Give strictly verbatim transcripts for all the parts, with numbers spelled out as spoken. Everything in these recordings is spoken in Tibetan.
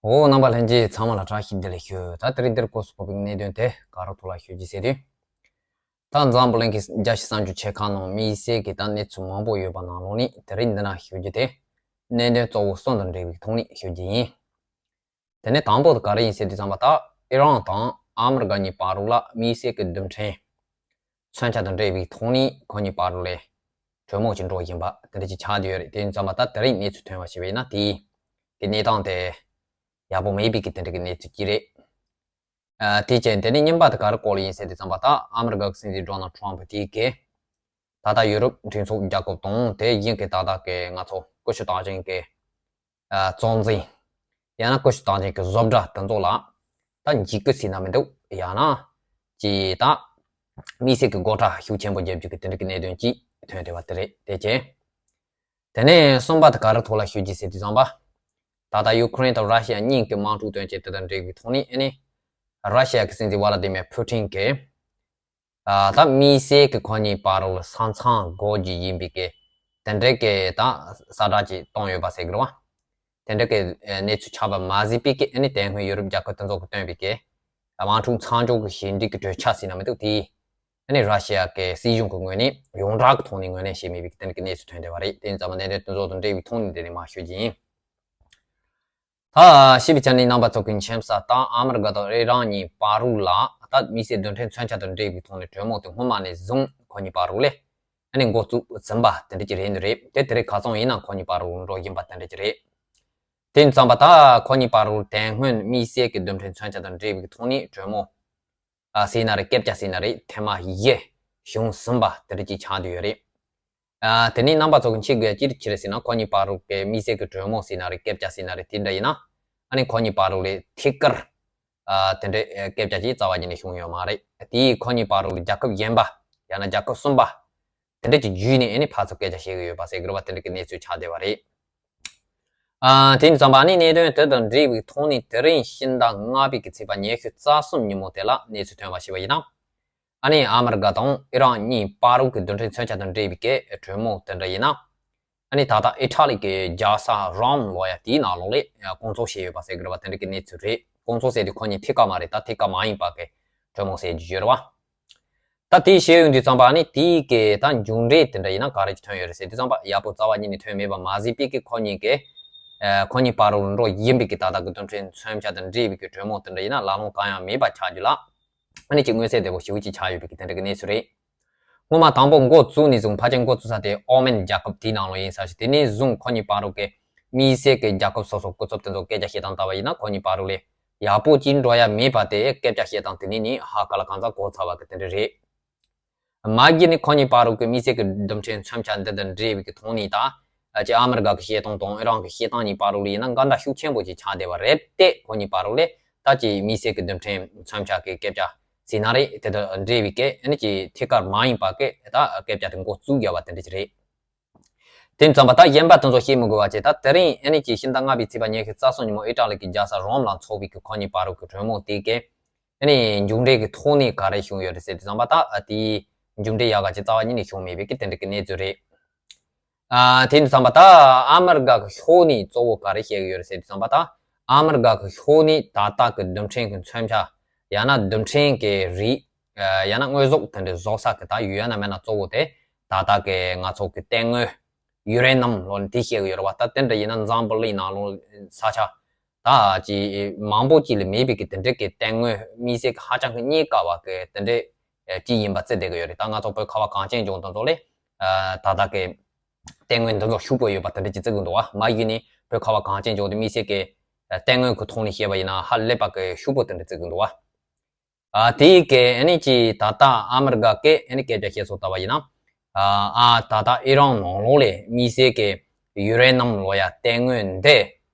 འོ། རྣམ་པ་ལྷན་རྒྱས་ཚང་མ་ལ་བཀྲ་ཤིས་བདེ་ལེགས་ཞུ། ད་དེ་རིང་འདིར་སྐོར་སུ་ཕོག་པའི་གནད་དོན་དེ་ག་རུ་ཐོག་ལ་ཞུ་རྒྱུ་ཟེར་དུས། ད་འཛམ་བུ་གླིང་གི་རྒྱལ་སྤྱིའི་གསར་འགྱུར་ཆེ་ཁག་ནང་དམིགས་བསལ་གྱི་ད་གནས་ཚུལ་མང་པོ་ཡོད་པ་ནང་ལོགས་ནས་དེ་རིང་འདི་ན་ཞུ་རྒྱུ་དེ། གནད་དོན་གཙོ་བོ་གསུམ་དང་འབྲེལ་བའི་ཐོག་ནས་ཞུ་རྒྱུ་ཡིན། དེ་ནས་དང་པོ་དེ་ག་རེ་ཡིན་ཟེར་དུས་ཙམ་པ། ད་ཨི་རན་དང་ཨ་མི་རི་ཀ་གཉིས་བར་ལ་དམིགས་བསལ་གྱི་རྡུལ་ཕྲན་མཚོན་ཆ་དང་འབྲེལ་བའི་ཐོག་ནས་ཁོ་གཉིས་བར་ལ་གྲོས་མོལ་ཅིག་འགྲོ་བཞིན་པ་དེ་འདྲ་ཅིག་ཆགས་བསྡད་ཡོད་རེད། དེ་ཡིན་ཙམ་པ་ད་དེ་རིང་གནས་ཚུལ་ཐོན་པ་ཞིག་ཡིན་ན། དེའི་གི་གནས་སྟངས་དེ་ཡག་པོ་མེད་པའི་གི་དེ་འདྲ་གི་གནས་ཚུལ་ཅིག་རེད། ཨ། དེ་བྱས་དེ་ནས་གཉིས་པ་དེ་ག་རེ་སྐོར་ལ་ཡིན་ཟེར་དུས་ཙམ་པ། ད་ཨ་མི་རི་ཀ་གི་སྲིད་འཛིན་ཌོ་ནལ་ཊམ་པ་དེ་གིས་ད་ལྟ་ཡུ་རོབ་མགྲིན་ཚབ་རྒྱལ་ཁབ་དང་དེ་བཞིན་གྱི་ད་ལྟ་གི་ང་ཚོ་ཀུ་ཤུ་རྟགས་ཅན་གྱི་ཨ། གཙོ་འཛིན། ཡང་ན་ཀུ་ཤུ་རྟགས་ཅན་གྱི་བཟོ་གྲྭ་དེ་ཚོ་ལ་ད་འཇིགས་སྐུལ་ཟེར་ན་མི་འདུག་ཡང་ན་ཅིག་ད་དམིགས་བསལ་གྱི་སྒོ་ཁྲལ་ཤུགས་ཆེན་པོ་བརྒྱབ་རྒྱུ་གི་དེ་འདྲ་གི་གནད་དོན་ཅིག་ཐོན་བསྡད་པ་དེ་རེད། དེ་བྱས་དེ་ནས་གསུམ་པ་དེ་ག་རེ་ཐོག་ལ་ཞུ་རྒྱུ་ཟེར་དུས་ཙམ་པ། ད་ལྟ་ཡུ་ཀེ་རེན་དང་ར་ཤི་ཡ་གཉིས་ཀྱི་དམག་འཁྲུག་དོན་རྐྱེན་དེ་དང་འབྲེལ་བའི་ཐོག་ནས། ཨ་ནི་ར་ཤི་ཡ་གི་སྲིད་འཛིན་ཝ་ལ་ཏི་མེར་ཕུ་ཊིན་གྱིས། ཨ། ད་དམིགས་བསལ་གྱི་ཁོ་གཉིས་བར་ལ་ས་མཚམས་འགོག་རྒྱུ་ཡིན་པའི་གི་དེ་འདྲའི་གི་ད་གསལ་བསྒྲགས་ཅིག་བཏང་ཡོད་པ་ཟེར་གི་རེད་བ། དེ་འདྲའི་གི་གནས་ཚུལ་ཆགས་པ་མ་ཟད་པའི་གི། ཨ་ནི་དེ་སྔོན་ཡུ་རོབ་རྒྱལ་ཁབ་དེ་ཚོ་གིས་བཏོན་པའི་གི་དམག་འཁྲུག་མཚམས་འཇོག་གི་ཞི་འགྲིག་གི་གྲོས་འཆར་ཟེར་ན་མི་འདུག་དེ། ཨ་ནི་ར་ཤི་ཡ་གི་སྲིད་གཞུང་གི་ངོས་ནས་ཡོངས་གྲགས་ཀྱི་ཐོག་ནས་ངོས་ལེན་བྱས་མེད་པའི་གི་དེ་འདྲའི་གི་གནས་ཚུལ་ཐོན་བསྡད་པ་རེད། དེ་ཡིན་ཙམ་པ་གནད་དོན་དེ་ཚོ་དང་འབྲེལ་བའི་ཐོག་ནས་འདི་ནས་མར་ཞུ་རྒྱུ་ཡིན། ད་ཞུས་པའི་ཆ་ནས་རྣམ་པ་ཚོ་གི་མཁྱེན་གསལ་ལྟར་ཨ་མི་རི་ཀ་དང་ཨི་རན་གཉིས་བར་ལ་ད་དམིགས་བསལ་རྡུལ་ཕྲན་མཚོན་ཆ་དང་འབྲེལ་བའི་ཐོག་ནས་གྲོས་མོལ་དེ་སྔོན་མ་ནས་བཟུང་ཁོ་གཉིས་བར་ལ་ཨ་ནི་འགོ་བཙུགས་ཟིན་པ་དེ་འདྲ་ཅིག་རེད་འདུག་རེད། དེ་དེ་རིང་ཁ་སང་ཡིན་ན་ཁོ་གཉིས་བར་ལ་འགྲོ་བཞིན་པ་དེ་འདྲ་ཅིག་རེད། དེ་ཡིན་ཙམ་པ་ད་ཁོ་གཉིས་བར་ལ་དེ་སྔོན་དམིགས་བསལ་གྱི་རྡུལ་ཕྲན་མཚོན་ཆ་དང་འབྲེལ་བའི་ཐོག་ནས་གྲོས་མོལ། ཨ། ཟེར་ན་རེད། སྐད་ཆ་ཟེར་ན་རེད། ཐེངས་མ་བཞི་བྱུང་ཟིན་པ་དེ་འདྲ་ཅིག་ཆགས་བསྡད་ཡོད་རེད། ཨ། དེ་ནས་རྣམ་པ་ཚོ་གི་མཁྱེན་དགོས་ཡ་ཅི་རེད་ཟེར་ན། ཁོ་གཉིས་བར་གྱི་དམིགས་བསལ་གྱི་གྲོས་མོལ་ཟེར་ན་རེད། སྐད་ཆ་ཟེར་ན་རེད། དེ་འདྲ་ཡིན་ན། ཨ་ནི་ཁོ་གཉིས་བར་ལ་ཐད་ཀར། ཨ། དེ་འདྲའི་སྐད་ཆ་ཅིག་རྩ་བ་ཉིད་ནས་བྱུང་ཡོད་མ་རེད། དེས་ཁོ་གཉིས་བར་ལ་རྒྱལ་ཁབ་གཞན་པ། ཡང་ན་རྒྱལ་ཁབ་གསུམ་པ། དེ་འདྲ་ཅིག་བརྒྱུད་ནས་ཨ་ནི་ཕར་ཚུར་སྐད་ཆ་བཤད་ཀྱི་ཡོད་པ་ཟེར་གྱི་རེད་བ། དེ་འདྲ་གི་གནས་ཚུལ་ཆགས་བསྡད་པ་རེད། ཨ། དེ་ཡིན་ཙམ་པ་ཨ་ནི་གནད་དོན་དེ་དང་འབྲེལ་བའི་ཐོག་ནས་དེ་རིང་ཕྱི་ཟླ་ལྔ་པའི་གི་ཚེས་པ་ཉི་ཤུ་རྩ་གསུམ་ཉིན་མོ་དེ་ལ་གནས་ཚུལ་ཐོན་པ་ཞིག་ཡིན་ན། ཨ་ནི་ཨ་མི་རི་ཀ་དང་ཨི་རན་གཉིས་བར་གྱི་རྡུལ་ཕྲན་མཚོན་ཆ་དང་འབྲེལ་བའི་གི་གྲོས་མོལ་དེ་འདྲ་ཡིན་ན། ཨ་ནི་ད་ལྟ་ཨི་ཊ་ལི་གི་རྒྱལ་ས་རོམ་ལབ་ཡ་དེའི་ནང་ལོགས་ལ་སྐོང་ཚོགས་བྱས་ཡོད་པ་ཟེར་གྱི་རེད་བ། དེ་འདྲ་གི་གནས་ཚུལ་རེད། སྐོང་ཚོགས་ཟེར་དུས་ཁོ་གཉིས་ཐད་ཀར་མ་རེད། ད་ཐད་ཀར་མ་ཡིན་པ་གི་གྲོས་མོལ་ཟེར་གྱི་ཡོད་རེད་བ། ད་དེ་བཤད་ཡོང་དུས་ཙམ་པ་ཨ་ནི་དེའི་གི་ད་མཇུག་འབྲས་དེ་འདྲ་ཡིན་ན་ག་རེ་ཅིག་ཐོན་ཡོད་རེད་ཟེར་དུས་ཙམ་པ། ཡག་པོ་རྩ་བ་ཉིད་ནས་ཐོན་མེད་པ་མ་ཟད་པའི་གི་ཁོ་གཉིས་ཀྱི། ཨ། ཁོ་གཉིས་བར་ལ་འགྲོ་བཞིན་པའི་གི་ད་ལྟ་གི་རྡུལ་ཕྲན་མཚོན་ཆ་དང་འབྲེལ་བའི་གི་གྲོས་མོལ་དེ་འདྲ་ཡིན་ན་ལམ་ལྷོང་གང་ཡང་མེད་པ་ཆགས་རྒྱུ་ལ། ཨ་ནི་ཅིག་མངོན་གསལ་དོད་པོ་ཞེ་པོ་ཅིག་ཆགས་ཡོད་པའི་གི་དེ་འདྲ་གི་གནས་ཚུལ་རེད། སྔོན་མ་དང་པོ་འགོ་བཙུགས་ནས་བཟུང་། ཕལ་ཆེར་འགོ་བཙུགས་ས་དེ་ཨོ་མན་རྒྱལ་ཁབ་དེའི་ནང་ལོགས་ཡིན་ས་ཞིག་དེ་ནས་བཟུང་ཁོ་གཉིས་བར་ལ་གི་དམིགས་བསལ་གྱི་རྒྱལ་ཁབ་སོ་སོ་སྐུ་ཚབ་དེ་ཚོ་སྐད་ཆ་བཤད་སྟངས་ལྟ་བ་ཡིན་ན་ཁོ་གཉིས་བར་ལ་ཡག་པོ་ཅིག་འགྲོ་ཡ་མེད་པ་དེ། སྐད་ཆ་བཤད་སྟངས་དེ་ནས་ནི་ཧ་ག་ལ་གང་ཚ་གོ་ཚ་བ་གི་དེ་འདྲ་རེད། མ་གཞི་ནས་ཁོ་གཉིས་བར་གྱི་དམིགས་བསལ་གྱི་རྡུལ་ཕྲན་མཚོན་ཆ་འདི་དང་འབྲེལ་བའི་གི་ཐོག་ནས་ད། ཨ། ཅིག་ཨ་མི་རི་ཀ་གི་བཤད་སྟངས་དང་ཨི་རན་གྱི་བཤད་སྟངས་གཉིས་བར་ལ་ཡིན་ན་འགལ་ཟླ་ཤུགས་ཆེན་པོ་ཅིག་ཆགས་བསྡད་པ་རེད་དེ། ཁོ་གཉིས་བར་ལ་ད་ཅིག་དམིགས་བསལ་གྱི་རྡུལ་ཕྲན་མཚོན་ཆ་གི་སྐད་ཆ་ཟེར་ན་རེད། དེ་དང་འབྲེལ་བའི་གི་ཨ་ནི་ཅིག་ཐད་ཀར་མ་ཡིན་པ་གི་ད་སྐད་ཆ་དེ་འགོ་བཙུགས་བཞག་པ་དེ་འདྲ་ཅིག་རེད། དེ་ཙམ་པ་ད་གཞན་པ་དེ་ཚོ་བཤད་མི་དགོས་པ་བྱས། ད་དེ་རིང་ཨ་ནི་ཅིག་ཕྱི་ཟླ་ལྔ་པའི་ཚེས་པ་ཉི་ཤུ་རྩ་གསུམ་ཉིན་མོ་ཨི་ཊ་ལི་གི་རྒྱལ་ས་རོམ་ལ་འཚོགས་པའི་གི་ཁོ་གཉིས་བར་གྱི་གྲོས་མོལ་དེ་གི་ཨ་ནི་མཇུག་འབྲས་ཀྱི་ཐོག་ནས་ག་རེ་བྱུང་ཡོད་རེད་ཟེར་དུས་ཙམ་པ། ད་ཨ། དེའི་མཇུག་འབྲས་ཡག་ག་ཅིག་རྩ་བ་ཉིད་ནས་བྱུང་མེད་པའི་གི་དེ་འདྲ་གི་གནས་ཚུལ་རེད། ཨ། དེ་ཡིན་དུས་ཙམ་པ་ད་ཨ་མི་རི་ཀ་གི་ཕྱོགས་ནས་གཙོ་བོ་ག་རེ་བཤད་ཀྱི་ཡོད་རེད་ཟེར་དུས་ཙམ་པ། ད་ཨ་མི་རི་ཀ་གི་ཕྱོགས་ནས་ད་ལྟ་གི་རྡུལ་ཕྲན་གྱི་མཚོན་ཆ། ཡང་ན་རྡུལ་ཕྲན་གྱི་རིགས། ཨ། ཡང་ན་དངོས་ཟོག་དེ་འདྲ་བཟོ་ས་གི་ད་ཡོད་ན་མེད་ན་གཙོ་བོ་དེ་ད་ལྟ་གི་ང་ཚོ་གི་དེ་སྔོན་ཡུ་རེ་ནམ་ལབ་ནས་དེ་བཤད་ཀྱི་ཡོད་རེད་བ། ད་དེ་འདྲ་ཡིན་ན་འཛམ་བུ་གླིང་ནང་ལོགས་ས་ཆ་ད་ཅིག་མང་པོ་ཅིག་ལ་མེད་པའི་གི་དེ་འདྲའི་གི་དེ་སྔོན་དམིགས་བསལ་གི་ཧ་ཅང་གི་རྙེད་དཀའ་བ་གི་དེ་འདྲའི་ཅིག་ཡིན་པ་བརྩི་བསྡད་ཀྱི་ཡོད་རེད། ད་ང་ཚོ་བོད་ཁ་བ་གངས་ཅན་ལྗོངས་དེ་ཚོ་ལ། ཨ། ད་ལྟ་གི་དེ་སྔོན་འདི་ཚོ་ཕྱུག་པོ་ཡོད་པ་དེ་འདྲ་ཅིག་བརྩི་གི་འདུག་བ། མ་གཞི་ནས་བོད་ཁ་བ་གངས་ཅན་ལྗོངས་དེ་དམིགས་བསལ་གི་དེ་སྔོན་གི་ཐོག་ནས་བཤད་པ་ཡིན་ན་ཧ་ལས་པ་གི་ཕྱུག་པོ་དེ་འདྲ་བརྩི་གི་འདུག་བ། ཨ། དེ་གི་ཨ་ནི་ཅིག་ད་ལྟ་ཨ་མི་རི་ཀ་གི་ཨ་ནི་སྐད་ཆ་བཤད་སྲོལ་ལྟ་བ་ཡིན་ན། ཨ། ད་ལྟ་ཨི་རན་ནང་ལོགས་ལ་དམིགས་བསལ་གི་ཡུ་རེ་ནམ་ལབ་ཡ་དེ་སྔོན་འདི་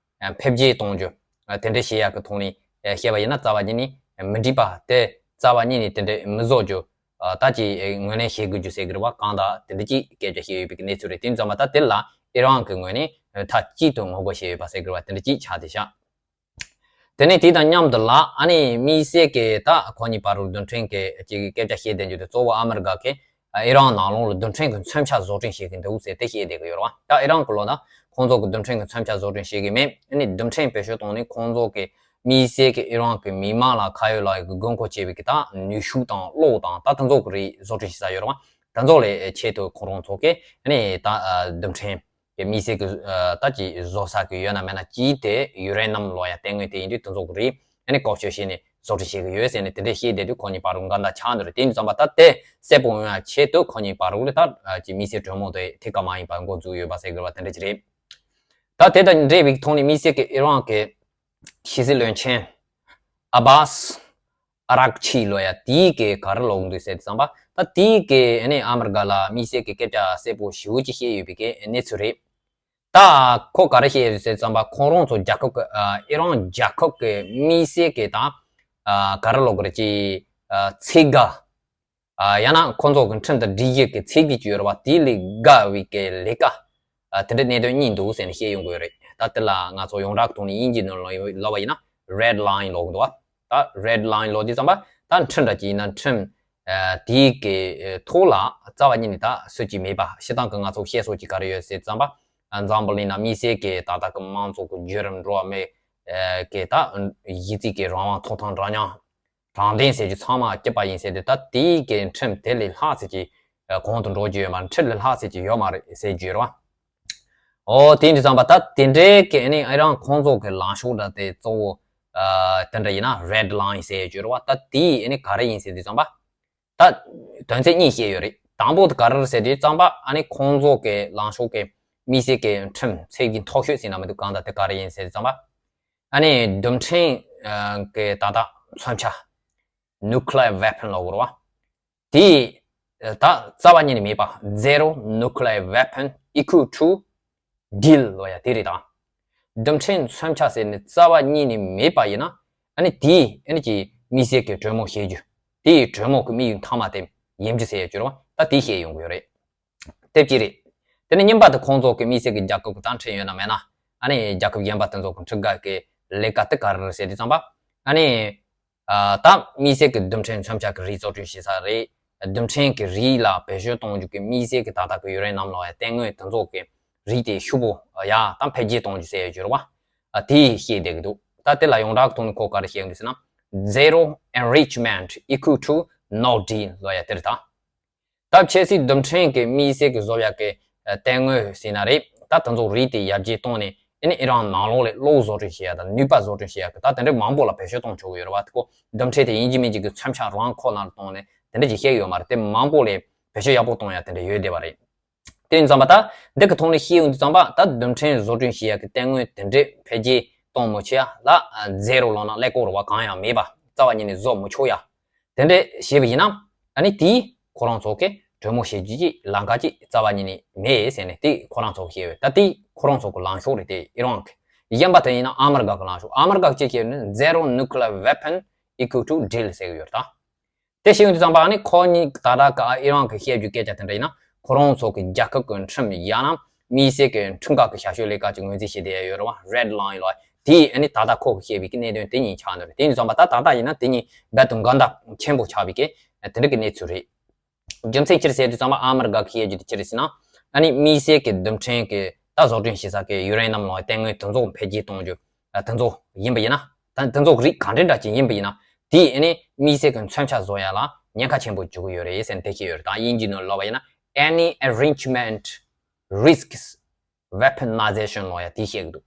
འཕེལ་རྒྱས་གཏོང་རྒྱུ། ཨ། དེ་འདྲ་བྱེད་ཡག་གི་ཐོག་ནས་བཤད་པ་ཡིན་ན་རྩ་བ་ཉིད་ནས་མི་འགྲིག་པ་དེ། རྩ་བ་ཉིད་ནས་དེ་འདྲ་མི་བཟོ་རྒྱུ། ཨ། ད་ཅིག་ངོས་ལེན་བྱེད་དགོས་རྒྱུ་ཟེར་གི་རེད་བ། གང་ལྟར་དེ་འདྲ་ཅིག་སྐད་ཆ་བཤད་ཡོད་པའི་གནས་ཚུལ་རེད། དེ་ཙམ་པ་ད་དེ་ལ་ཨི་རན་གི་ངོས་ནས་མཐའ་གཅིག་ཏུ་ངོ་རྒོལ་བྱས་ཡོད་པ་ཟེར་གི་རེད་བ། དེ་འདྲ་ཅིག་ཆགས་བསྡད་ཤག་དེ་ནས་དེ་དང་མཉམ་དུ་ལ་ཨ་ནི་དམིགས་བསལ་གྱི་ད་ཁོ་གཉིས་བར་རུ་རྡུལ་ཕྲན་གྱི་ཅིག་སྐད་ཆ་བཤད་བསྡད་རྒྱུ་དེ་གཙོ་བོ་ཨ་མི་རི་ཀ་གིས་ཨི་རན་ནང་ལོགས་ལ་རྡུལ་ཕྲན་གྱི་མཚོན་ཆ་བཟོ་སྐྲུན་བྱེད་ཀྱི་འདུག་ཟེར་དེ་བཤད་བསྡད་ཀྱི་ཡོད་རེད་བ། ད་ཨི་རན་གྱི་ལོ་ན་ ཁོང་ཚོ་གི་རྡུལ་ཕྲན་གྱི་མཚོན་ཆ་བཟོ་སྐྲུན་བྱེད་ཀྱི་མེད། ཨ་ནི་རྡུལ་ཕྲན་བེད་སྤྱོད་བཏང་ནས་ཁོང་ཚོ་གི་དམིགས་བསལ་གྱི་ཨི་རན་གྱི་མི་མང་ལ་ཁ་ཡོད་ལག་ཡོད་ཀྱི་དགོས་མཁོ་ཆེ་བའི་གི་ད་ནུས་ཤུགས་དང་གློག་དང་ད་དེ་ཚོ་གི་རིགས་བཟོ་སྐྲུན་བྱེད་ས་ཡོད་རེད་བ། དེ་ཚོ་ལས་ཆེད་དུ་ཁོང་རང་ཚོ་གི་ཨ་ནི་ད་རྡུལ་ཕྲན་གི་དམིགས་བསལ་གྱི་ད་ཅིག་བཟོ་ས་གི་ཡོད་ན་མེད་ན་ཅིག་དེ་ཡུ་རེ་ནམ་ལོ་ཡ་དེ་དངོས་དེ་ཡིན་དུས་དེ་ཚོ་གི་རིགས་ཨ་ནི་བཀོལ་སྤྱོད་བྱས་ནས་བཟོ་སྐྲུན་བྱེད་ཀྱི་ཡོད་ཟེར་ནས་དེ་འདྲས་བཤད་བསྡད་དུས་ཁོ་གཉིས་བར་དུ་འགལ་ཟླ་ཆགས་འདུག་རེད། དེ་ཡིན་དུས་ཙམ་པ་ད་དེ་གསལ་པོ་ཡོང་ཡ་ཆེད་དུ་ཁོ་གཉིས་བར་དུ་ད་ཅིག་དམིགས་བསལ་གྲོས་མོལ་དེ་ཐད་ཀར་མ་ཡིན་པར་འགོ་འཛུགས་ཡོད་པ་ཟེར་དགོས་པ་དེ་འདྲས་ཅིག་རེད། ད་དེ་དང་འབྲེལ་བའི་ཐོག་ནས་དམིགས་བསལ་གྱི་ཨི་རན་གྱི་ཕྱི་སྲིད་བློན་ཆེན་ཨ་བཱས་ཨ་རག་ཆི་ལོ་ཡ་དེའི་གི་ག་རེ་ལབ་འདུག་ཟེར་དུས་ཙམ་པ་ད་དེའི་གི་ཨ་ནི་ཨ་མི་རི་ཀ་ལ་དམིགས་བསལ་གྱི་སྐད་ཆ་གསལ་པོ་ཞེ་པོ་ཅིག་བཤད་ཡོད་པའི་གི་གནས་ཚུལ་རེད། ད་ཁོ་ག་རེ་བཤད་ཡོད་ཟེར་ཙམ་པ་ཁོང་རང་ཚོ་རྒྱལ་ཁབ་ཀྱི་ཨ་ཨི་རན་རྒྱལ་ཁབ་ཀྱི་དམིགས་བསལ་གྱི་དང་ཨ་ག་རེ་ལབ་དགོས་རེད་ཅེ་ཨ་ཚད་བརྒལ་ཨ་ཡང་ན་ཁོང་ཚོ་གི་ཁྲིམས་དང་སྒྲིག་གཞི་གི་ཚད་གཞི་ཅིག་ཡོད་རེད་བ། དེ་ལས་བརྒལ་བའི་གི་ལས་ཀ་ཨ་དེ་འདྲའི་གནད་དོན་གཉིས་འདུག་ཟེར་ནས་བཤད་ཡོང་གི་ཡོད་རེད། ད་དེ་ལ་ང་ཚོ་ཡོངས་གྲགས་ཐོག་ནས་དབྱིན་ཇིའི་ནང་ལ་ལབ་པ་ཡིན་ན་རེཌ་ལའིན་ལབ་གི་འདུག་བ། ད་རེཌ་ལའིན་ལབ་དུས་ཙམ་པ་ད་ཁྲིམས་འདྲ་ཅིག་ཡིན་ན་ཁྲིམས་ཨ་དེའི་གི་ཐོག་ལ་རྩ་བ་ཉིད་ནས་ད་སུ་གཅིག་མེད་པ། སྤྱིར་བཏང་གི་ང་ཚོ་བཤད་སྲོལ་གྱི་ག་རེ་ཡོད་ཟེར་ཙམ་པ་འཛམ་བུ་གླིང་ན་དམིགས་བསལ་གྱི་ད་ལྟ་གི་མང་གཙོ་གི་བརྒྱུད་རིམ་འགྲོ་བ་མི་གི་ད་གཞི་རྩའི་གི་རང་དབང་ཐོབ་ཐང་འདྲ་མཉམ་དྲང་བདེན་ཟེར་རྒྱུ་ཚང་མ་སྐྱིད་པ་ཡིན་ཟེར་དུས་ད་དེའི་གི་ཁྲིམས་དེ་ལས་ལྷག་ཟེར་གྱི་གོང་དུ་འགྲོ་རྒྱུ་ཡོད་མ་རེད། ཁྲིམས་ལས་ལྷག་ཟེར་གྱི་ཡོད་མ་རེད་ཟེར་རྒྱུ་རེད་བ། ཨོ་དེ་ཡིན་དུས་ཙམ་པ་ད་དེ་འདྲའི་གི་ཨ་ནི་ཨི་རན་ཁོང་ཚོ་གི་ལངས་ཕྱོགས་འདྲ་དེ་གཙོ་བོ་ཨ་དེ་འདྲ་ཡིན་ན་རེཌ་ལའིན་ཟེར་རྒྱུ་རེད་བ། ད་དེ་ཨ་ནི་ག་རེ་ཡིན་ཟེར་དུས་ཙམ་པ་ད་དོན་ཚན་གཉིས་བཤད་ཡོད་རེད། དང་པོ་དེ་ག་རེ་རེད་ཟེར་དུས་ཙམ་པ་ཨ་ནི་ཁོང་ཚོ་གི་ལངས་ཕྱོགས་གི་དམིགས་བསལ་གི་ཁྲིམས་ཚད་ཀྱི་མཐོ་ཤོས་ཟེར་ན་མི་འདུག་གང་ལྟར་དེ་ག་རེ་ཡིན་ཟེར་དུས་ཙམ་པ་ཨ་ནི་རྡུལ་ཕྲན་གི་ད་ལྟ་མཚོན་ཆ་nuclear weapon་ལབ་དགོས་རེད་བ། དེ་ད་རྩ་བ་ཉིད་ནས་མེད་པ། Zero nuclear weapon equal to deal་ལབ་ཡ་དེ་རེད་ད། རྡུལ་ཕྲན་མཚོན་ཆ་ཟེར་ནས་རྩ་བ་ཉིད་ནས་མེད་པ་ཡིན་ན་ཨ་ནི་དེ་ཨ་ནི་ཀྱི་དམིགས་བསལ་གྱི་གྲོས་མོལ་བྱེད་རྒྱུ་དེ་ཡི་གྲོས་མོལ་གྱི་དམིགས་ཡུལ་མཐའ་མ་དེ་ཡིན་རྒྱུ་ཟེར་ཡ་རྒྱུ་རེད་བ། ད་དེ་བཤད་ཡོང་གི་ཡོད་རེད། དེ་གཅིག་རེད། དེ་ནས་གཉིས་པ་དེ་ཁོང་ཚོ་གི་དམིགས་བསལ་གྱི་རྒྱལ་ཁབ་ཀྱི་རྩ་ཁྲིམས་ཡོད་ན་མེད་ན་ཨ་ནི་རྒྱལ་ཁབ་གཞན་པ་དེ་ཚོ་གི་འཁྲུག་ག་གི་ལས་ཀ་དེ་ག་རེ་རེད་ཟེར་དུས་ཙམ་པ་ཨ་ནི། ཨ་ད་དམིགས་བསལ་གྱི་རྡུལ་ཕྲན་མཚོན་ཆ་གི་རིགས་བཟོ་སྐྲུན་བྱེད་ས་རེད། རྡུལ་ཕྲན་གྱི་རིགས་ལ་བེད་སྤྱོད་གཏོང་རྒྱུ་གི་དམིགས་བསལ་གྱི་ད་ལྟ་གི་ཡུ་རེ་ནམ་ལབ་ཡ་དེ་དངོས་དེ་ཚོ་གི་རིགས་དེ་ཤུགས་པོ་ཡ་ད་འཕེལ་རྒྱས་གཏོང་རྒྱུ་ཟེར་ཡ་ཡོད་རེད་བ། ཨ་དེ་བཤད་བསྡད་ཀྱི་འདུག་ད་དེ་ལ་ཡོངས་གྲགས་ཐོག་ནས་ཁོ་ག་རེ་བཤད་ཀྱི་འདུག་ཟེར་ན། Zero enrichment equal to no deal་ལབ་ཡ་དེ་རེད་ད། ད་ཆབ་སྲིད་རྡུལ་ཕྲན་གྱི་དམིགས་བསལ་གྱི་བཟོ་ཡག་གི་ཨ་དེ་དངོས་ཟེར་ན་རེད། ད་དེ་ཚོ་རིགས་དེ་ཡར་རྒྱས་བཏང་ནས་ཨ་ནི་ཨི་རན་ནང་ལོགས་ལ་གློག་བཟོ་སྐྲུན་བྱེད་ཡག་དང་ནུས་པ་བཟོ་སྐྲུན་བྱེད་ཡག་གི་ད་དེ་འདྲའི་མང་པོ་ལ་བེད་སྤྱོད་གཏོང་ཆོག་གི་ཡོད་རེད་བ། དེ་ཁོ་རྡུལ་ཕྲན་དེ་ཡིན་གཅིག་མིན་གཅིག་གི་མཚོན་ཆ་རང་ཁོ་ནར་བཏང་ནས་དེ་འདྲ་ཅིག་བཤད་ཡོད་མ་རེད། དེ་མང་པོ་ལ་བེད་སྤྱོད་ཡག་པོ་གཏོང་ཡག་དེ་འདྲ་ཡོད་བསྡད་པ་རེད། དེ་ཡིན་ཙང་པ་ད་འདི་གི་ཐོག་ནས་བཤད་ཡོང་དུས་ཙང་པ་ད་རྡུལ་ཕྲན་བཟོ་སྐྲུན་བྱེད་ཡག་གི་དེ་དངོས་དེ་འདྲའི་འཕེལ་རྒྱས་གཏོང་མི་ཆོག་ཡ་ལ་ཟེ་རོ་ལབ་ན་ཀླད་ཀོར་བ་གང་ཡང་མེད་པ་རྩ་བ་ཉིད་ནས་བཟོ་མི་ཆོག་ཡ། དེ་འདྲས་བྱས་པ་ཡིན་ན་ཨ་ནི་དེས་ཁོ་རང་ཚོ་གི་གྲོས་མོལ་བྱེད་རྒྱུ་ཅིག་ལམ་ཁ་ཅིག་རྩ་བ་ཉིད་ནས་མེད་ཟེར་ནས་དེ་ཁོ་རང་ཚོ་གི་བཤད་ཡོད། ད་དེ་ཁོ་རང་ཚོ་གི་ལངས་ཕྱོགས་རེད། དེ་ཨི་རན་གི། གཞན་པ་དེ་ཡིན་ན་ཨ་མི་རི་ཀ་གི་ལངས་ཕྱོགས། ཨ་མི་རི་ཀ་གི་ཅིག་བཤད་ཡོད་ནི་Zero nuclear weapon equal to deal་ཟེར་གི་ཡོད་རེད་ད། དེ་བཤད་ཡོང་དུས་ཙམ་པ་ཨ་ནི་ཁོ་གཉིས་ད་ལྟ་གི་ཨི་རན་གི་བཤད་རྒྱུ་སྐད་ཆ་དེ་འདྲ་ཡིན་ན་ཁོ་རང་ཚོ་གི་རྒྱལ་ཁབ་གི་ཁྲིམས་ཡང་ན་དམིགས་བསལ་གི་ཁྲིམས་འགལ་གི་བྱ་སྤྱོད་ལས་ཀ་ཅིག་ངོས་འཛིན་བྱེད་བསྡད་ཡ་ཡོད་རེད་བ། Red line་ལ་དེ་ཨ་ནི་ད་ལྟ་ཁོ་གི་བཤད་པའི་གི་གནད་དོན་དེ་གཉིས་ཆགས་འདུག་རེད། དེ་ཡིན་དུས་ཙམ་པ་ད་ད་ལྟ་ཡིན་ན་དེ་གཉིས་རྦད་དེ་འགལ་ཟླ་ཆེན་པོ་ཆགས་པའི་གི་དེ་འདྲ་གི་གནས་ཚུལ་རེད། རྒྱུ་མཚན་ཅི་རེད་ཟེར་དུས་ཙམ་པ་ཨ་མི་རི་ཀ་གི་བཤད་རྒྱུ་དེ་ཅི་རེད་ཟེར་ན་ཨ་ནི་དམིགས་བསལ་གི་རྡུལ་ཕྲན་གི་ད་བཟོ་སྐྲུན་བྱེད་ས་གི་ཡུ་རེ་ནམ་ལབ་ཡ་དེ་དངོས་དེ་ཚོ་འཕེལ་རྒྱས་གཏོང་རྒྱུ་ད་དེ་ཚོ་ཡིན་པ་ཡིན་ན་ད་དེ་ཚོ་རིགས་ག་འདྲ་འདྲ་ཅིག་ཡིན་པ་ཡིན་ན་དེ་ཨ་ནི་དམིགས་བསལ་གི་མཚོན་ཆ་བཟོ་ཡ་ལ་ཉེན་ཁ་ཆེན་པོ་འཇུག་གི་ཡོད་རེད་ཟེར་ནས་དེ་བཤད་ཡོད་རེད། ད་དབྱིན་ཇིའི་ནང་ལབ་པ་ཡིན་ན་Any enrichment risks weaponization་ལབ་ཡ་དེ་བཤད་གི་འདུག་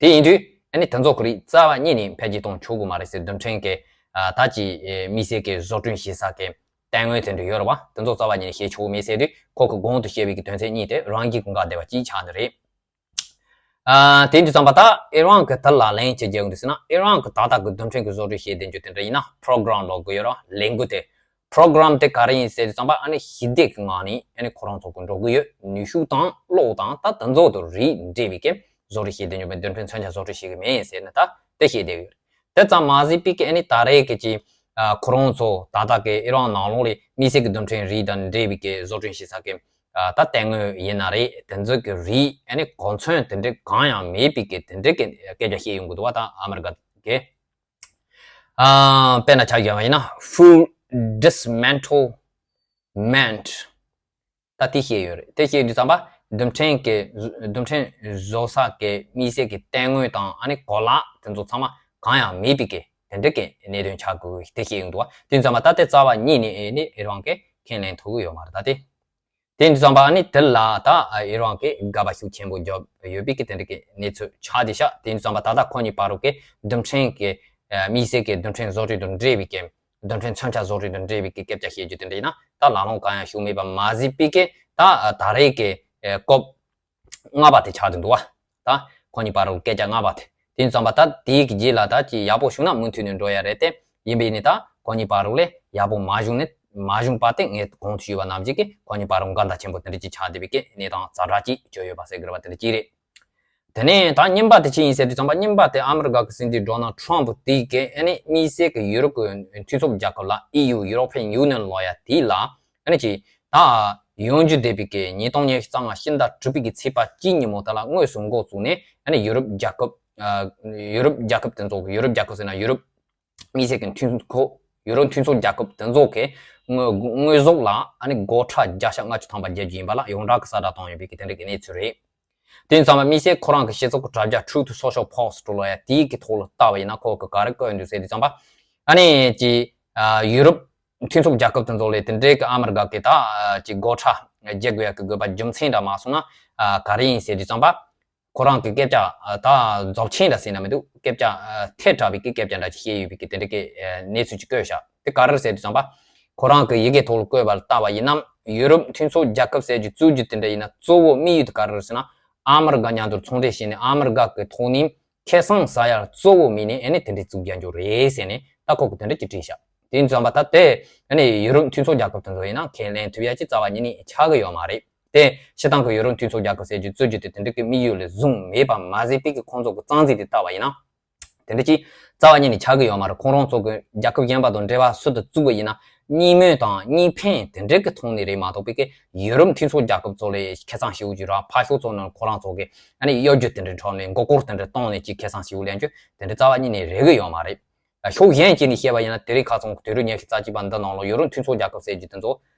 དེ་ཡིན་དུས་ཨ་ནི་དེ་ཚོ་གི་རིགས་རྩ་བ་ཉིད་ནས་འཕེལ་རྒྱས་གཏོང་ཆོག་གི་མ་རེད་ཟེར། རྡུལ་ཕྲན་གི་ཨ་ད་ཅིག་ཨེ་དམིགས་བསལ་གི་བཟོ་སྐྲུན་བྱེད་ས་གི་དེ་དངོས་དེ་འདྲ་ཡོད་རེད་བ། དེ་ཚོ་རྩ་བ་ཉིད་ནས་བྱེད་ཆོག་གི་མེད་ཟེར་དུས་ཁོ་གི་གོང་དུ་བཤད་པའི་གི་དོན་ཚན་གཉིས་དེ་རང་གིས་གི་འགལ་བསྡད་པ་ཅིག་ཆགས་འདི་རེད། ཨ་དེ་ཡིན་དུས་ཙམ་པ་ད་ཨི་རན་གི་དེ་ལ་ལན་ཅིག་རྒྱག་འདུག་ཟེར་ན་ཨི་རན་གི་ད་ལྟ་གི་རྡུལ་ཕྲན་གི་བཟོ་སྐྲུན་བྱེད་བསྡད་རྒྱུ་དེ་འདྲ་ཡིན་ན་པྲོ་གྷ་རམ་ལབ་གི་ཡོད་རེད་བ། ལས་འགུལ་དེ། པྲོ་གྷ་རམ་དེ་ག་རེ་ཡིན་ཟེར་དུས་ཙམ་པ་ཨ་ནི་ཞི་བདེ་གི་ངང་ནས་ཨ་ནི་ཁོ་རང་ཚོ་གི་འགྲོ་གི་ཡོད། ནུས་ཤུགས་དང་གློག་དང་ད་དེ་ཚོ་དང་རིགས་འབྲེལ་བའི་གི་བཟོ་སྐྲུན་བྱེད་དུས་ཉོ་བའི་རྡུལ་ཕྲན་མཚོན་ཆ་བཟོ་སྐྲུན་བྱེད་གི་མེད་ཟེར་ནས་ད་དེ་བཤད་བསྡད་ཡོད། དེ་ཙམ་མ་ཟད་པའི་གི་ཨ་ནི་ད་རེས་གི་ཅིག་ཨ་ཁོ་རང་ཚོ་ད་ལྟ་གི་ཨི་རན་ནང་ལོགས་ལ་དམིགས་བསལ་གི་རྡུལ་ཕྲན་རིགས་དང་འབྲེལ་བའི་གི་བཟོ་སྐྲུན་བྱེད་ས་གི་ཨ་ད་དེ་དངོས་ཡིན་ན་རེད། དེ་ཚོ་གི་རིགས་ཨ་ནི་གོ་མཚོན་དེ་འདྲ་གང་ཡང་མེད་པའི་གི་དེ་འདྲ་གི་སྐད་ཆ་བཤད་ཡོང་གི་འདུག་བ། ད་ཨ་མི་རི་ཀ་གི། ཨ་དཔེར་ན་ཆ་བཞག་པ་ཡིན་ན་full dismantlement ད་དེ་བཤད་ཡོད་རེད། དེ་བཤད་དུས་ཙམ་པ་ རྡུལ་ཕྲན་གྱི་རྡུལ་ཕྲན་བཟོ་ས་གི་དམིགས་བསལ་གྱི་ལྟད་མངོན་དང་ཨ་ནི་གོ་ལག་དེ་ཚོ་ཚང་མ་གང་ཡང་མེད་པའི་གི་དེ་འདྲ་གི་གནད་དོན་ཆགས་དགོས་དེ་ཤེས་ཡོང་འདུག་བ། དེ་ཙམ་པ་ད་ལྟའི་རྩ་བ་ཉིད་ནས་ཨེ་ནི་ཨི་རན་གྱིས་ཁས་ལེན་ཐུབ་ཀྱི་ཡོད་མ་རེད་ད་དེ། དེ་ཙམ་པ་ཨ་ནི་དེ་ལ་ད་ཨི་རན་གྱིས་དགག་པ་ཤུགས་ཆེན་པོ་བརྒྱབ་ཡོད་པའི་གི་དེ་འདྲ་གི་གནས་ཚུལ་ཆགས་བསྡད་ཤག་དེ་ཙམ་པ་ད་ལྟ་ཁོ་གཉིས་བར་དུ་གི་རྡུལ་ཕྲན་གྱི་དམིགས་བསལ་གྱི་རྡུལ་ཕྲན་བཟོ་གྲྭ་དང་འབྲེལ་བའི་གི་རྡུལ་ཕྲན་མཚོན་ཆ་བཟོ་གྲྭ་དང་འབྲེལ་བའི་གི་སྐད་ཆ་བཤད་རྒྱུ་དེ་འདྲ་ཡིན་ན་ད་ལམ་ལྷོང་གང་ཡང་བྱུང་མེད་པ་མ་ཟད་པའི་གི་ད་ད་རེས་ཀྱི་སྐབས་ལྔ་པ་དེ་ཆགས་བསྡད་འདུག་བ། ད་ཁོ་གཉིས་བར་དུ་སྐད་ཆ་ལྔ་པ་དེ། དེ་ཙམ་པ་ད་དེའི་རྗེས་ལ་ད་ཅི་ཡག་པོ་བྱུང་ན་མུ་མཐུད་ནས་འགྲོ་ཡ་རེད་དེ། ཡིན་པས་ནི་ད་ཁོ་གཉིས་བར་དུ་ལས་ཡག་པོ་མ་བྱུང་ནི་མ་བྱུང་པ་དེ་ངས་གོང་དུ་ཞུས་པ་ནང་བཞིན་གྱི་ཁོ་གཉིས་བར་དུ་འགལ་ཟླ་ཆེན་པོ་དེ་འདྲ་ཅིག་ཆགས་བསྡད་པའི་གི་གནས་སྟངས་ཛ་དྲག་ཅིག་བྱུང་ཡོད་པ་ཟེར་དགོས་པ་དེ་འདྲ་ཅིག་རེད། དེ་ནས་ད་གཉིས་པ་དེ་ཅི་ཡིན་ཟེར་དུས་ཙམ་པ་གཉིས་པ་དེ་ཨ་མི་རི་ཀ་གི་སྲིད་འཛིན་ཌོ་ནལ་ཊམ་པ་དེ་གི་ཨ་ནི་དམིགས་བསལ་གྱི་ཡུ་རོབ་ཀྱི་མཐུན་ཚོགས་རྒྱལ་ཁབ་ལ་ཨི་ཡུ་European Union ལབ་ཡ་དེ་ལ་ཨ་ནི་ཅི་ད་ཡོང་རྒྱུ་བསྡད་པའི་གི་ཉིས་སྟོང་ཉི་ཤུ་རྩ་ལྔ་ཕྱི་ཟླ་དྲུག་པའི་གི་ཚེས་པ་གཅིག་ཉིན་མོ་དེ་ལ་དངོས་སུ་འགོ་བཙུགས་ནས་ཨ་ནི་ཡུ་རོབ་རྒྱལ་ཁབ་ཨ་ཡུ་རོབ་རྒྱལ་ཁབ་དེ་ཚོ་གི་ཡུ་རོབ་རྒྱལ་ཁབ་ཟེར་ན་ཡུ་རོབ་དམིགས་བསལ་གྱི་མཐུན་ཚོགས་ཡུ་རོབ་མཐུན་ཚོགས་རྒྱལ་ཁབ་དེ་ཚོ་གི་དངོས་དངོས་ཟོག་ལ་ཨ་ནི་སྒོ་ཁྲལ་བརྒྱ་ཆ་ལྔ་བཅུ་ཐམ་པ་རྒྱག་རྒྱུ་ཡིན་པ་ལ་ཡོངས་གྲགས་ཀྱི་གསལ་བསྒྲགས་བཏང་ཡོད་པའི་གི་དེ་འདྲ་གི་གནས་ཚུལ་རེད། དེ་ཙམ་པ་དམིགས་བསལ་ཁོ་རང་གི་སྤྱི་ཚོགས་ཀྱི་དྲ་རྒྱ་Truth Social Post ལབ་ཡ་དེའི་གི་ཐོག་ལ་བལྟ་བ་ཡིན་ན་ཁོ་གི་ག་རེ་བཀོད་འདུག་ཟེར་དུས་ཙམ་པ་ཨ་ནི་ཅི་ཡུ་རོབ་མཐུན་ཚོགས་རྒྱལ་ཁབ་དེ་ཚོ་ལས་དེ་འདྲའི་གི་ཨ་མི་རི་ཀ་གི་ད་ཅི་སྒོ་ཁྲལ་རྒྱག་དགོས་ཡ་གི་དགོས་པ་རྒྱུ་མཚན་འདྲ་མ་སོང་ན་ག་རེ་ཡིན་ཟེར་དུས་ཙམ་པ། ཁོ་རང་གི་སྐད་ཆ་ད་རྫོགས་ཆེན་འདྲ་ཟེར་ན་མི་འདུག་སྐད་ཆ་ཐལ་དྲགས་པའི་གི་སྐད་ཆ་འདྲ་ཅིག་བཤད་ཡོད་པའི་གི་དེ་འདྲ་གི་གནས་ཚུལ་ཅིག་བཀོད་ཤག་དེ་ག་རེ་ཟེར་དུས་ཙམ་པ། ཁོ་རང་གི་ཡི་གེ་ཐོག་ལ་བཀོད་པ་ལ་བལྟ་བ་ཡིན་ན་ཡུ་རོབ་མཐུན་ཚོགས་རྒྱལ་ཁབ་ཟེར་རྒྱུ་བཙུགས་རྒྱུ་དེ་འདྲ་ཡིན་ན་གཙོ་བོ་དམིགས་ཡུལ་དེ་ག་རེ་རེད་ཟེར་ན་ཨ་མི་རི་ཀ་མཉམ་དུ་ཚོང་འབྲེལ་བྱས་ནས་ཨ་མི་རི་ཀ་གི་ཐོག་ནས་ཁེ་བཟང་ཟ་ཡ་གཙོ་བོ་དམིགས་ནས་ཨ་ནི་དེ་འདྲ་བཙུགས་རྒྱག་རྒྱུ་རེད་ཟེར་ནས་ད་ཁོ་གི་དེ་འདྲ་ཅིག་བྲིས་ཤག་དེ་ཙམ་པ་ད་དེ་ཨ་ནི་ཡུ་རོབ་མཐུན་ཚོགས་རྒྱལ་ཁབ་དེ་ཚོ་ཡིན་ན་ཁས་ལེན་ཐུབ་ཡ་ཅིག་རྩ་བ་ཉིད་ནས་ཆགས་ཀྱི་ཡོད་མ་རེད། དེ་སྤྱིར་བཏང་གི་ཡུ་རོབ་མཐུན་ཚོགས་རྒྱལ་ཁབ་ཟེར་རྒྱུ་བཙུགས་རྒྱུ་དེ་དེ་འདྲ་གི་དམིགས་ཡུལ་ལ་བཟུང་མེད་པ་མ་ཟད་པའི་གི་ཁོང་ཚོ་གི་རྩ་འཛིན་དེ་ལྟ་བ་ཡིན་ན། དེ་འདྲ་ཅིག་རྩ་བ་ཉིད་ནས་ཆགས་ཀྱི་ཡོད་མ་རེད། ཁོང་རང་ཚོ་གི་རྒྱལ་ཁབ་གཞན་པ་དང་འབྲེལ་བ་སུ་དང་བཙུགས་པ་ཡིན་ན་གཉིས་སྨོན་དང་གཉིས་ཕན་དེ་འདྲ་གི་ཐོག་ནས་རེད་མ་གཏོགས་པའི་གི་ཡུ་རོབ་མཐུན་ཚོགས་རྒྱལ་ཁབ་ཚོ་ལས་ཁེ་བཟང་ཞེ་པོ་ཅིག་རག་ཕར་ཕྱོགས་ཚོ་ནང་ཁོ་རང་ཚོ་གི་ཨ་ནི་གཡོ་སྒྱུ་དེ་འདྲ་འཕྲོག་ནས་མགོ་སྐོར་དེ་འདྲ་གཏོང་ནས་ཅིག་ཁེ་བཟང་ཞེ་པོ་ལེན་རྒྱུ་དེ་འདྲ་རྩ་བ་ཉིད་ནས་རེད་གི་ཡོད་མ་རེད། ཕྱོགས་གཞན་གཅིག་ནས་བཤད་པ་ཡིན་ན་དེ་རིང་ཁ་སང་དུས་རབས་ཉི་ཤུ་རྩ་གཅིག་པ་འདི་ནང་ལ་ཡུ་རོབ་མཐུན་ཚོགས་རྒྱལ་ཁབ་ཟེར་རྒྱུ་དེ་ཚོ་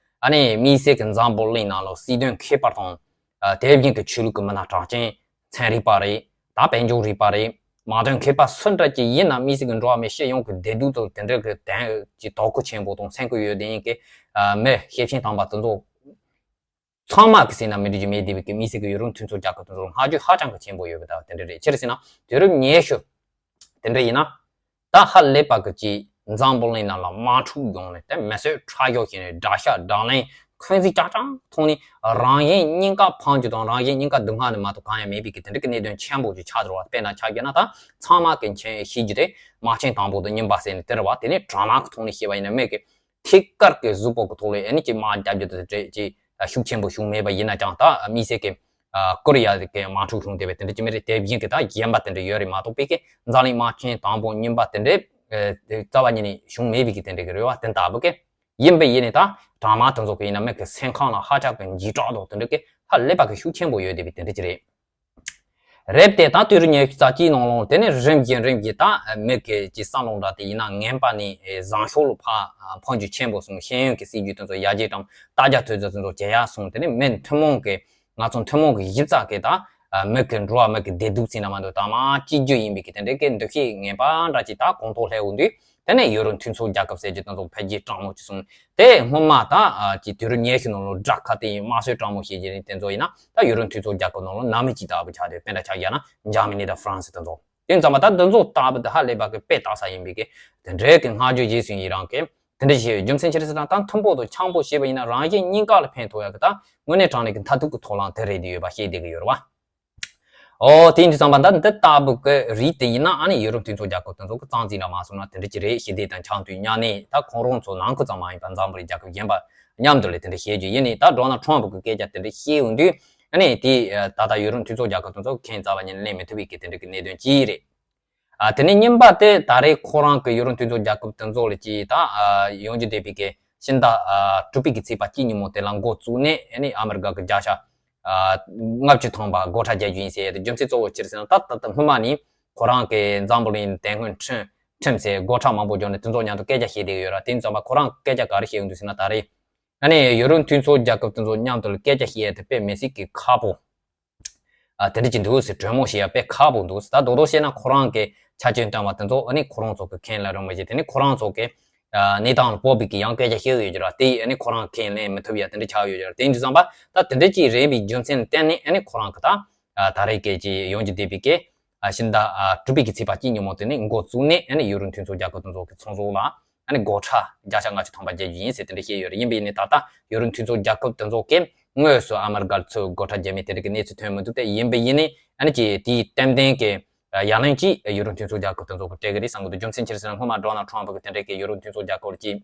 ཨ་ནི་དམིགས་བསལ་གྱི་འཛམ་བུ་གླིང་ནང་ལ་སྲིད་དོན་ཁྱད་པར་དང་དེ་བཞིན་གྱི་ཆོས་ལུགས་ཀྱི་མི་སྣ་གྲགས་ཅན་ཚན་རིག་པ་རེད། ད་དཔལ་འབྱོར་རིག་པ་རེད། མ་དོན་མཁས་པ་སུ་འདྲ་ཅིག་ཡིན་ན་དམིགས་བསལ་གྱི་འགྲོ་བ་མི་སྤྱི་ཡོངས་ཀྱི་བདེ་སྡུག་དང་དེ་འདྲ་གི་དོན་གྱི་དོ་ཁུར་ཆེན་པོ་དང་སེམས་ཁུར་ཡོད་དེ་ཡིན་གྱི་མི་ཤེས་ཕྱིན་དམ་པ་དེ་ཚོ། ཚང་མ་གི་ཟེར་ན་མི་འགྲིག་རྒྱུ་མེད་བསྡད་པའི་གི་དམིགས་བསལ་གྱི་ཡུ་རོབ་མཐུན་ཚོགས་རྒྱལ་ཁབ་དེ་ཚོར་བསྔགས་བརྗོད་ཧ་ཅང་གི་ཆེན་པོ་ཡོད་པ་དང་དེ་འདྲ་རེད། ཅི་རེད་ཟེར་ན་དུས་རབས་ཉི་ཤུ་དེ་འདྲ་ཡིན་ན་ད་ཧ་ལས་པ་གི་ཅིག་འཛམ་བུ་གླིང་ནང་ལ་དམག་འཁྲུག་ཡོང་ནས་དེ་མི་གསོད་ཁྲག་སྦྱོར་བྱས་ནས་དགྲ་ཤ་དགྲ་ལན་འཁོན་འཛིན་རྐྱང་རྐྱང་ཐོག་ནས་རང་གཞན་གཉིས་ཀ་ཕམ་རྒྱུ་དང་རང་གཞན་གཉིས་ཀ་སྡུག་བསྔལ་ནས་མ་གཏོགས་གང་ཡང་མེད་པའི་གི་དེ་འདྲ་གི་གནད་དོན་ཆེན་པོ་ཅིག་ཆགས་འགྲོ་བ་དཔེར་ན་ཆ་བཞག་ན་ད་ཚང་མ་གི་མཁྱེན་ཤེས་རྒྱུ་དེ་དམག་ཆེན་དང་པོ་དང་གཉིས་པ་ཟེར་ནས་དེ་རེད་བ། དེ་ནས་གྲང་དམག་གི་ཐོག་ནས་བཤད་པ་ཡིན་ན་མི་གི་ཐད་ཀར་གྱི་གཟུགས་པོ་གི་ཐོག་ལ་ཨ་ནི་ཅིག་དམག་རྒྱག་རྒྱུ་དེ་འདྲ་ཅིག་ཤུགས་ཆེན་པོ་བྱུང་མེད་པ་ཡིན་ན་ཀྱང་ད་དམིགས་བསལ་གྱི་ཀོ་རི་ཡ་གི་དམག་འཁྲུག་བྱུང་བསྡད་པའི་དེ་འདྲ་ཅིག་མི་རེད། དེ་བཞིན་གྱི་ད་གཞན་པ་དེ་འདྲ་ཡོད་རེད་མ་གཏོགས་པའི་གི་འཛམ་གླིང་དམག་ཆེན་དང་པོ་གཉིས་པ་དེ་འདྲ་རྩ་བ་ཉིད་ནས་བྱུང་མེད་པའི་གི་དེ་འདྲ་གི་རེད་བ། དེ་ལྟ་བུ་གི་ཡིན་པའི་ཡིན་ནས་ད་གྲང་དམག་དེ་ཚོ་གི་ཡིན་ན་མི་གི་སེམས་ཁམས་ལ་ཧ་ཅང་གི་འཇིགས་སྐྲག་དང་དེ་འདྲ་གི་ཧ་ལས་པ་གི་ཤུགས་ཆེན་པོ་ཡོད་བསྡད་པའི་དེ་འདྲ་ཅིག་རེད། རེད་དེ་ད་དུས་རབས་ཉི་ཤུ་རྩ་གཅིག་ནང་ལོགས་དེ་ནས་རིམ་བཞིན་རིམ་བཞིན་ད་མི་གི་ཅིག་བསམ་བློ་འདྲ་དེ་ཡིན་ན་ངན་པ་ནས་བཟང་ཕྱོགས་ལ་ཕར་འཕོ་འགྱུར་ཆེན་པོ་སོང་། ཤེས་ཡོན་གྱི་སྲིད་ཇུས་དེ་ཚོ་ཡར་རྒྱས་དང་ལྟ་རྒྱ་མཐུན་ཚོགས་དེ་ཚོ་ཇེ་ཡག་སོང་། དེ་ནས་མི་ཐུན་མོང་གི་ང་ཚོ་ཐུན་མོང་གི་གཞི་རྩ་གི་ད་མི་གི་འགྲོ་བ་མི་གི་བདེ་སྡུག་ཟེར་ན་མ་གཏོགས་ད་མ་གཅིག་གྱུར་ཡིན་པའི་གི་དེ་འདྲའི་གི་འདུ་ཤེས་ངན་པ་འདྲ་ཅིག་ད་གོང་ཐོག་སླེབས་འོང་དུས། དེ་ནས་ཡུ་རོབ་མཐུན་ཚོགས་རྒྱལ་ཁབ་ཟེར་རྒྱུ་དེ་ཚོ་འཕེལ་རྒྱས་དྲག་མོ་ཅིག་སོང་། དེ་སྔོན་མ་ད་ཨ་ཅིག་དུས་རབས་ཉི་ཤུ་ནང་ལོགས་དགྲ་ཁ་དེ་ཡིན་དམར་གསོད་དྲག་མོ་བྱེད་རྒྱུ་རིང་དེ་ཚོ་ཡིན་ན་ད་ཡུ་རོབ་མཐུན་ཚོགས་རྒྱལ་ཁབ་ནང་ལོགས་ནང་མི་གཅིག་ལྟ་བུ་ཆགས་ཏེ། དཔེར་ན་ཆ་བཞག་ན་འཇར་མ་ནི་དང་ཧྥ་རན་སི་དེ་ཚོ། དེ་ཙམ་པ་ད་འདི་ཚོ་ལྟ་བུ་དེ་ཧ་ལས་པ་གི་དཔེ་ལྟ་ས་ཡིན་པའི་གི་དེ་འདྲའི་གི་བསྔགས་བརྗོད་རྗེས་སུ་ཡི་རང་གི་དེ་འདྲ་བྱས་རྒྱུ་མཚན་ཅི་རེད་ཟེར་ན། ད་མཐུན་པོ་དང་འཆམ་པོ་བྱས་པ་ཡིན་ན་རང་གཞན་གཉིས་ཀ་ལ་ཕན་ཐོགས་ཡ་གི་ད་དངོས་གནས་དྲང་གནས་ཀྱི་མཐར་ཐུག་གི་ཐོག་ལམ་དེ་རེད་བསྡད་ཡོད་པ་ཤེས་བསྡད་ཀྱི་ཡོད་རེད་བ། ཨོ་དེ་ཡིན་དུས་ཙམ་པ་ད་འདི་ལྟ་བུ་གི་རིགས་དེ་ཡིན་ན་ཨ་ནི་ཡུ་རོབ་མཐུན་ཚོགས་རྒྱལ་ཁབ་དེ་ཚོ་གི་རྩ་འཛིན་འདྲ་མ་སོང་ན་དེ་འདྲ་ཅིག་རེད། ཞི་བདེ་དང་འཆམ་མཐུན་མཉམ་གནས་ད་ཁོང་རང་ཚོ་ནང་ཁུལ་ཙམ་མ་ཡིན་པར་འཛམ་བུ་གླིང་རྒྱལ་ཁབ་གཞན་པ་མཉམ་དུ་ལ་དེ་འདྲ་བཤད་རྒྱུ་ཡིན་ནི། ད་ཌོ་ནལ་ཊམ་པ་གི་སྐད་ཆ་དེ་འདྲ་བཤད་ཡོང་དུས་ཨ་ནི་དེ་ད་ལྟ་ཡུ་རོབ་མཐུན་ཚོགས་རྒྱལ་ཁབ་དེ་ཚོ་གི་ཁེངས་རྩ་བ་ཉིད་ལེན་མི་ཐུབ་པའི་གི་དེ་འདྲ་གི་གནད་དོན་ཅིག་རེད། ཨ་དེ་ནས་གཉིས་པ་དེ་ད་རེས་ཁོ་རང་གི་ཡུ་རོབ་མཐུན་ཚོགས་རྒྱལ་ཁབ་དེ་ཚོ་ལ་ཅིག་ད་ཨ་ཡོང་རྒྱུ་བསྡད་པའི་གི་ཕྱི་ཟླ་ཨ་དྲུག་པའི་གི་ཚེས་པ་གཅིག་ཉིན་མོ་དེ་ལ་འགོ་བཙུགས་ནས་ཨ་ནི་ཨ་མི་རི་ཀ་གི་བརྒྱ་ཆ་ཨ་ལྔ་བཅུ་ཐམ་པ་སྒོ་ཁྲལ་རྒྱག་རྒྱུ་ཡིན་ཟེར་ཡ་དེ་རྒྱུ་མཚན་གཙོ་བོ་ཅི་རེད་ཟེར་ན། ད་ད་ལྟ་སྔོན་མ་ནས་ཁོ་རང་གི་འཛམ་བུ་གླིང་དེ་སྔོན་ཁྲིམས་ཁྲིམས་ཟེར་སྒོ་ཁྲལ་མང་པོ་བརྒྱབ་ནས་དེ་ཚོ་མཉམ་དུ་སྐད་ཆ་བཤད་བསྡད་ཡོད་ར། དེ་ཙམ་པ་ཁོ་རང་སྐད་ཆ་ག་རེ་བཤད་ཡོང་འདུག་ཟེར་ན། ད་རེས་ཨ་ནི་ཡུ་རོབ་མཐུན་ཚོགས་རྒྱལ་ཁབ་དེ་ཚོ་མཉམ་དུ་ལ་སྐད་ཆ་བཤད་ཡ་དེ་དཔེ་མི་སྲིད་ཀྱི་ཁག་པོ། ཨ་དེ་འདྲ་ཅིག་འདུག་ཟེར་གྲོས་མོལ་བྱེད་ཡ་དཔེ་ཁག་པོ་འདུག་ཟེར། ད་རྡོག་རྡོག་བཤད་ན་ཁོ་རང་གི་ཆ་རྐྱེན་བཏོན་པ་དེ་ཚོ་ཨ་ནི་ཁོ་རང་ཚོ་གི་མཁྱེན་ལ་རག་མ་བྱེད། དེ་ནི་ཁོ་རང་ཚོ་གི་ཨ་གནས་སྟངས་ལ་དཔག་པའི་གི་ཡང་སྐད་ཆ་བཤད་ཡོད་ཀྱི་ར། དེ་ཨ་ནི་ཁོ་རང་མཁྱེན་ལ་མི་ཐུབ་ཡ་དེ་འདྲ་ཆགས་ཡོད་ཀྱི་ར། དེ་ཡིན་དུས་ཙམ་པ་ད་དེ་འདྲ་ཅིག་རེད་པའི་རྒྱུ་མཚན་ལ་བརྟེན་ནས་ཨ་ནི་ཁོ་རང་གི་ད་ཨ་ད་རེས་སྐད་ཀྱི་ཡོང་རྒྱུ་བསྡད་པའི་གི་ཨ་ཕྱི་ཟླ་ཨ་དྲུག་པའི་གི་ཚེས་པ་གཅིག་ཉིན་མོ་དེ་ནས་འགོ་བཙུགས་ནས་ཨ་ནི་ཡུ་རོབ་མཐུན་ཚོགས་རྒྱལ་ཁབ་དེ་ཚོ་གི་ཚོགས་གཙོ་ལ་ཨ་ནི་སྒོ་ཁྲལ་བརྒྱ་ཆ་ལྔ་བཅུ་ཐམ་པ་བརྒྱབ་རྒྱུ་ཡིན་ཟེར་དེ་འདྲ་བཤད་ཡོད་རེད། ཡིན་པ་ཡིན་ནའི་ད་ལྟ་ཡུ་རོབ་མཐུན་ཚོགས་རྒྱལ་ཁབ་དེ་ཚོ་གིས་དངོས་སུ་ཨ་མི་རི་ཀ་ལ་ཚུར་སྒོ་ཁྲལ་བརྒྱབ་མིན་དེ་འདྲ་གི་གནས་ཚུལ་ཐོན་མི་འདུག་སྟེ། ཡིན་པ་ཡིན་ནའི་ཨ་ནི་ཅིག་དེའི་ཏན་ཏན་གི་ཡ་ལན་ཅིག་ཡུ་རོབ་མཐུན་ཚོགས་རྒྱལ་ཁབ་དེ་ཚོ་གིས་སྤྲད་གི་རེད་བསམ་གི་འདུག་རྒྱུ་མཚན་ཅི་རེད་ཟེར་ན་སྔོན་མ་ཌོ་ནལ་ཊམ་ཕ་གིས་དེ་འདྲ་གི་ཡུ་རོབ་མཐུན་ཚོགས་རྒྱལ་ཁབ་ལ་ཅིག་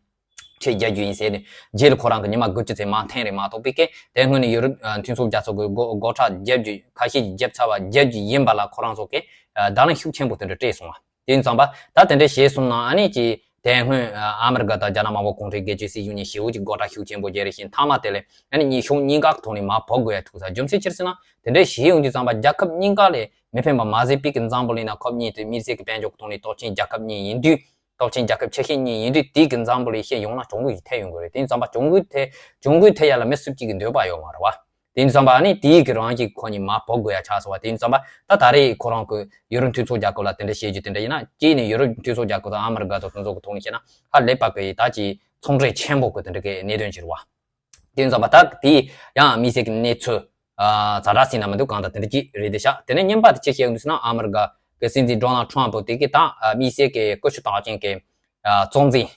ཁྲལ་རྒྱག་རྒྱུ་ཡིན་ཟེར་ནས་རྗེས་ལ་ཁོ་རང་གི་ཉི་མ་དགུ་བཅུ་ཙམ་མར་འཐེན་རེད་མ་གཏོགས་པའི་སྐད་དེ་སྔོན་ནས་ཡུ་རོབ་ཨ་མཐུན་ཚོགས་རྒྱལ་ཚོགས་ཀྱི་སྒོ་སྒོ་ཁྲལ་བརྒྱབ་རྒྱུ་ཁ་ཤས་ཀྱིས་བརྒྱབ་ཚར་བ་བརྒྱབ་རྒྱུ་ཡིན་པ་ལ་ཁོ་རང་ཚོ་གིས་ཨ་བརྡ་ལན་ཤུགས་ཆེན་པོ་དེ་འདྲ་སྤྲད་སོང་བ། དེ་ཡིན་ཙང་པ་ད་དེ་འདྲ་བྱས་སོང་ན་ཨ་ནི་ཅིག་དེ་སྔོན་ཨ་ཨ་མི་རི་ཀ་དང་རྒྱ་ནག་མང་གཙོ་གུང་ཁྲན་སྒེར་གཅོད་སྲིད་གཞུང་གཉིས་ཞེ་པོ་ཅིག་སྒོ་ཁྲལ་ཤུགས་ཆེན་པོ་བརྒྱབ་རེད་ཤིང་མཐའ་མ་དེ་ལ་ཨ་ནི་གཉིས་ཕྱོགས་གཉིས་ཀ་ཐོག་ནས་མར་བབས་དགོས་ཡ་ཐུག་ས། རྒྱུ་མཚན་ཅི་རེད་ཟེར་ན་དེ་འདྲ་བྱས་ཡོང་དུས་ཙམ་པ་རྒྱལ་ཁབ་གཉིས་ཀ་ལ་མི་ཕན་པ་མ་ཟད་པའི་གི་འཛམ་བུ་གླིང་ནང་ཁོ་གཉིས་དེ་དམིགས་བསལ་གྱི་དཔལ་འབྱོར་གྱི་ཐོག་ནས་སྟོབས་ཆེན་རྒྱལ་ཁབ་གཉིས་ཡིན་དུས། སྟོབས་ཆེན་རྒྱལ་ཁབ་ཆེ་ཤོས་གཉིས་ཡིན་དུས་དེའི་གི་འཛམ་བུ་གླིང་ཤེད་ཡོངས་ལ་གྱོང་གུད་ཅིག་ཐེབས་ཡོང་གི་རེད། དེ་ཡིན་ཙང་པ་གྱོང་གུད་ཐེབས་གྱོང་གུད་ཐེབས་ཡ་ལ་མི་སུ་གཅིག་གི་འདོད་པ་ཡོད་མ་རེད་བ། དེ་ཡིན་ཙང་པ་ཨ་ནི་དེའི་གི་རང་གི་ཁོ་གཉིས་མར་བབས་དགོས་ཡ་ཆགས་སོང་བ། དེ་ཡིན་ཙང་པ་ད་ད་རེས་ཁོ་རང་གི་ཡུ་རོབ་མཐུན་ཚོགས་རྒྱལ་ཁབ་ལ་དེ་འདྲ་བྱེད་རྒྱུ་དེ་འདྲ་ཡིན་ན་གཅིག་ནས་ཡུ་རོབ་མཐུན་ཚོགས་རྒྱལ་ཁབ་དང་ཨ་མི་རི་ཀ་དང་དེ་ཚོ་གི་ཐོག་ནས་བཤད་ན་ཧ་ལས་པ་གི་ད་ཅིག་ཚོང་འབྲེལ་ཆེན་པོ་གི་དེ་འདྲ་གི་གནད་དོན་ཅིག་རེད་བ། དེ་ཡིན་ཙང་པ་ད་དེ་ཡང་དམིགས་བསལ་གྱི་གནས་ཚུལ་ཛ་དྲག་ཟིན་ན་མི་འདུག་གང་ལྟར་དེ་འདྲ་ཅིག་རེད་དེ་ཤག་དེ་ནས་རྙིང་པ་དེ་ཅི་བཤད་ཡོང་དུས་ཟེར་ན་ཨ་མི་རི་ཀ་གི་སྲིད་འཛིན་ཌོ་ནལ་ཊམ་ཕ་དེ་གི་ད་དམིགས་བསལ་གྱི་ཀུ་ཤུ་རྟགས་ཅན་གྱི་གཙོ་འཛིན་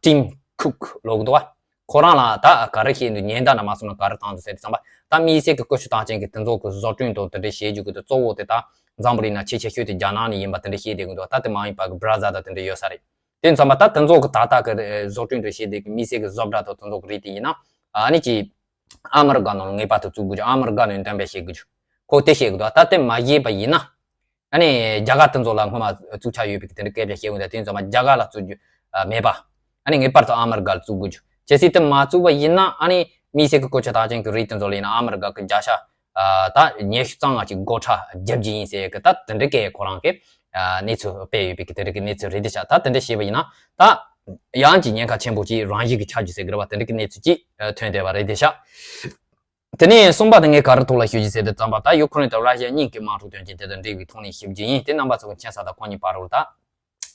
ཊིམ་ཁུག་ལབ་གི་འདུག་བ། ཁོ་རང་ལ་ད་ག་རེ་བཤད་འདུག་ཉེན་བརྡ་ན་མ་སོང་ན་ག་རེ་བཏང་འདུག་ཟེར་དུས་ཙམ་པ་ད་དམིགས་བསལ་གྱི་ཀུ་ཤུ་རྟགས་ཅན་གྱི་དེ་ཚོ་གི་བཟོ་སྐྲུན་དང་དེ་འདྲ་བྱེད་རྒྱུ་གི་དེ་གཙོ་བོ་དེ་ད་འཛམ་བུ་གླིང་ན་ཆེས་ཆེ་ཤོས་དེ་རྒྱ་ནག་ནས་ཡིན་པ་དེ་འདྲ་བཤད་བསྡད་གི་འདུག་ད་དེ་མ་ཡིན་པ་གི་བྷ་ར་ཛིལ་དང་དེ་འདྲ་ཡོད་ས་རེད། དེ་ཙམ་པ་ད་དེ་ཚོ་གི་ད་ལྟ་གི་བཟོ་སྐྲུན་དུ་བྱེད་དེ་གི་དམིགས་བསལ་གི་བཟོ་གྲྭ་དང་དེ་ཚོ་གི་རིགས་དེ་ཡིན་ན་ཨ་ནི་ཅི་ཨ་མི་རི་ཀ་ནང་ལ་ངེས་པར་དུ་བཙུགས་དགོས་རྒྱུ། ཨ་མི་རི་ཀ་ནང་འདོན་སྤེལ་བྱེད་དགོས་རྒྱུ་ཁོ་དེ་བཤད་གི་འདུག་ད་དེ་མ་བྱས་པ་ཡིན་ན་ཨ་ནི་རྒྱ་གར་དེ་ཚོ་ལ་སྔོན་མ་བཙུགས་ཆགས་ཡོད་པའི་གི་དེ་འདྲ་སྐད་ཆ་བཤད་འོང་ད་དེ་ཙམ་པ་རྒྱ་གར་ལ་བཙུགས་རྒྱུ་མེད་པ་ཨ་ནི་ངེས་པར་དུ་ཨ་མི་རི་ཀ་ལ་བཙུགས་དགོས་རྒྱུ། གལ་སྲིད་དེ་མ་བཙུགས་པ་ཡིན་ན་ཨ་ནི་དམིགས་བསལ་གི་ཀུ་ཤུ་རྟགས་ཅན་གི་རིགས་དེ་ཚོ་ལ་ཡིན་ན་ཨ་མི་རི་ཀ་གི་བརྒྱ་ཆ་ད་ཉི་ཤུ་རྩ་ལྔ་ཅིག་སྒོ་ཁྲལ་བརྒྱབ་ཀྱི་ཡིན་ཟེར་གི་ད་དེ་འདྲ་གི་ཁོ་རང་གི་གནས་ཚུལ་སྤེལ་ཡོད་པའི་གི་དེ་འདྲ་གི་གནས་ཚུལ་རེད་དེ་ཤག་ད་དེ་འདྲ་བྱས་པ་ཡིན་ན་ད་ཡང་ཅིག་ཉེན་ཁ་ཆེན་པོ་ཅིག་རང་བཞིན་གི་ཆགས་རྒྱུ་ཟེར་གི་རེད་བ། དེ་འདྲ་གི་གནས་ཚུལ་ཅིག་ཐོན་བསྡད་པ་རེད་དེ་ཤག་དེ་ནས་གསུམ་པ་དེ་ངས་ག་རེ་ཐོག་ལ་ཞུ་རྒྱུ་ཟེར་དུས་ཙམ་པ་ད་ཡུ་ཁུ་རེན་དང་ར་ཤི་ཡ་གཉིས་ཀྱི་དམག་འཁྲུག་དོན་རྐྱེན་དེ་དང་འབྲེལ་བའི་ཐོག་ནས་ཞུ་རྒྱུ་ཡིན། དེ་རྣམ་པ་ཚོ་གི་མཁྱེན་ས་དང་ཁོང་གཉིས་བར་དུ་ད་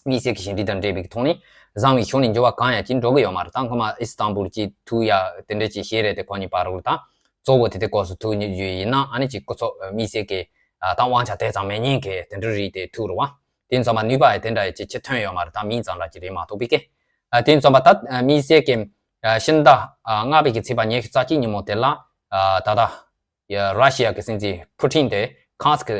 དམིགས་བསལ་གྱི་ཞི་འགྲིག་དང་འབྲེལ་བའི་ཐོག་ནས་བཟང་བའི་ཕྱོགས་ནས་འགྱུར་བ་གང་ཡང་ཅིག་འགྲོ་གི་ཡོད་མ་རེད། ད་སྔོན་མ་ཨི་སི་ཏན་བུལ་ཅིག་ཐུག་ཡ་དེ་འདྲ་ཅིག་བཤད་རེད་དེ་ཁོང་གཉིས་བར་དུ་ད་གཙོ་བོ་དེ་དེ་སྐོར་སུ་ཐུག་རྒྱུ་ཡིན་ན་ཨ་ནི་ཅིག་སྐུ་ཚབ་དམིགས་བསལ་གྱི་ད་དབང་ཆ་དེ་ཙམ་མེད་མཁན་གྱི་དེ་འདྲ་རིགས་དེ་ཐུག་རུ་བ། དེ་ཙམ་པ་ནུས་པ་ཡང་དེ་འདྲ་ཡང་ཅིག་ཅིག་ཐོན་ཡོད་མ་རེད། ད་མིང་ཙམ་ར་ཅིག་རེད་མ་གཏོགས་པའི་སྐད། དེ་ཙམ་པ་ད་དམིགས་བསལ་གྱི་ཕྱི་ཟླ་ལྔ་པའི་གི་ཚེས་པ་ཉི་ཤུ་རྩ་གཅིག་ཉིན་མོ་དེ་ལ་ད་ལྟ་ར་ཤི་ཡ་གི་སྲིད་འཛིན་ཕུ་ཊིན་དེ་ཁཱན་སི་གི་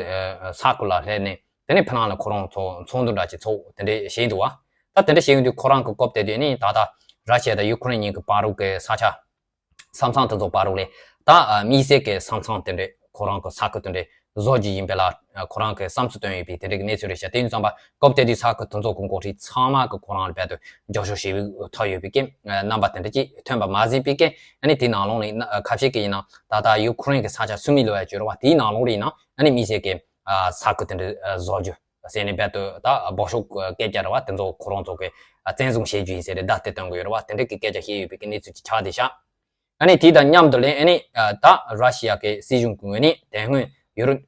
ས་ཁུལ་ལ་སླེབས་ནས་དེ་ནས་ཕི་ནང་ལ་ཁོ་རང་ཚོ་ཚོགས་འདུ་འདྲ་ཅིག་ཚོགས་དེ་འདྲས་བྱས་འདུག་བ། ད་དེ་འདྲ་བྱས་ཡོང་དུས་ཁོ་རང་གི་སྐབས་དེ་དུས་ནི་ད་ལྟ་ར་ཤི་ཡ་དང་ཡུ་ཁུ་རེན་གཉིས་ཀྱི་བར་དུ་གི་ས་ཆ་ས་མཚམས་དེ་ཚོ་བར་དུ་ལས་ད་དམིགས་བསལ་གྱི་ས་མཚམས་དེ་འདྲས་ཁོ་རང་གི་ས་ཁུལ་དེ་འདྲས་བཟོ་རྒྱུ་ཡིན་པས་ལ་ཁོ་རང་གི་བསམ་ཚུལ་བཏོན་ཡོད་པའི་དེ་འདྲས་ཀྱི་གནས་ཚུལ་རེད་ཤག་དེ་ཡིན་ཙང་པ་སྐབས་དེ་དུས་ས་ཁུལ་དེ་ཚོ་གི་འགོ་ཁྲིད་ཚང་མ་གི་ཁོ་རང་ལ་རྦད་དེ་རྒྱབ་སྐྱོར་བྱེད་པའི་ཐོག་ཡོད་པའི་རྐྱེན་རྣམ་པ་དེ་འདྲས་ཀྱིས་ཐོན་པ་མ་ཟད་པའི་རྐྱེན་ཨ་ནི་དེའི་ནང་ལོགས་ནས་ཁ་ཤས་ཀྱིས་ཡིན་ན་ད་ལྟ་ཡུ་ཁུ་རེན་གྱི་ས་ཆ་སུ་མི་ལོ་ཡ་བཅོས་ར་བ་དེའི་ནང་ལོགས་ལ་ཡིན་ན་ཨ་ནི་དམིགས་བསལ་གྱི་ས་ཁུལ་དེ་འདྲས་བཟོ་རྒྱུ། ཟེར་ནས་རྦད་དེ་ད་འབོ་ཤོག་སྐད་ཆ་རེད་བ། དེ་ཚོ་ཁོ་རང་ཚོ་གི་བཙན་བཟུང་བྱེད་རྒྱུ་ཡིན་ཟེར་ཏེ་བརྡ་དེ་སྟོན་གི་ཡོད་རེད་བ། དེ་འདྲ་གི་སྐད་ཆ་བཤད་ཡོད་པའི་གི་གནས་ཚུལ་ཅིག་ཆགས་བསྡད་ཤག་ཨ་ནི་དེ་དང་མཉམ་དུ་ལས་ཨ་ནི་ད་ར་ཤི་ཡ་གི་སྲིད་གཞུང་གི་ངོས་ནས་དེ་སྔོན་ཡུ་རོབ་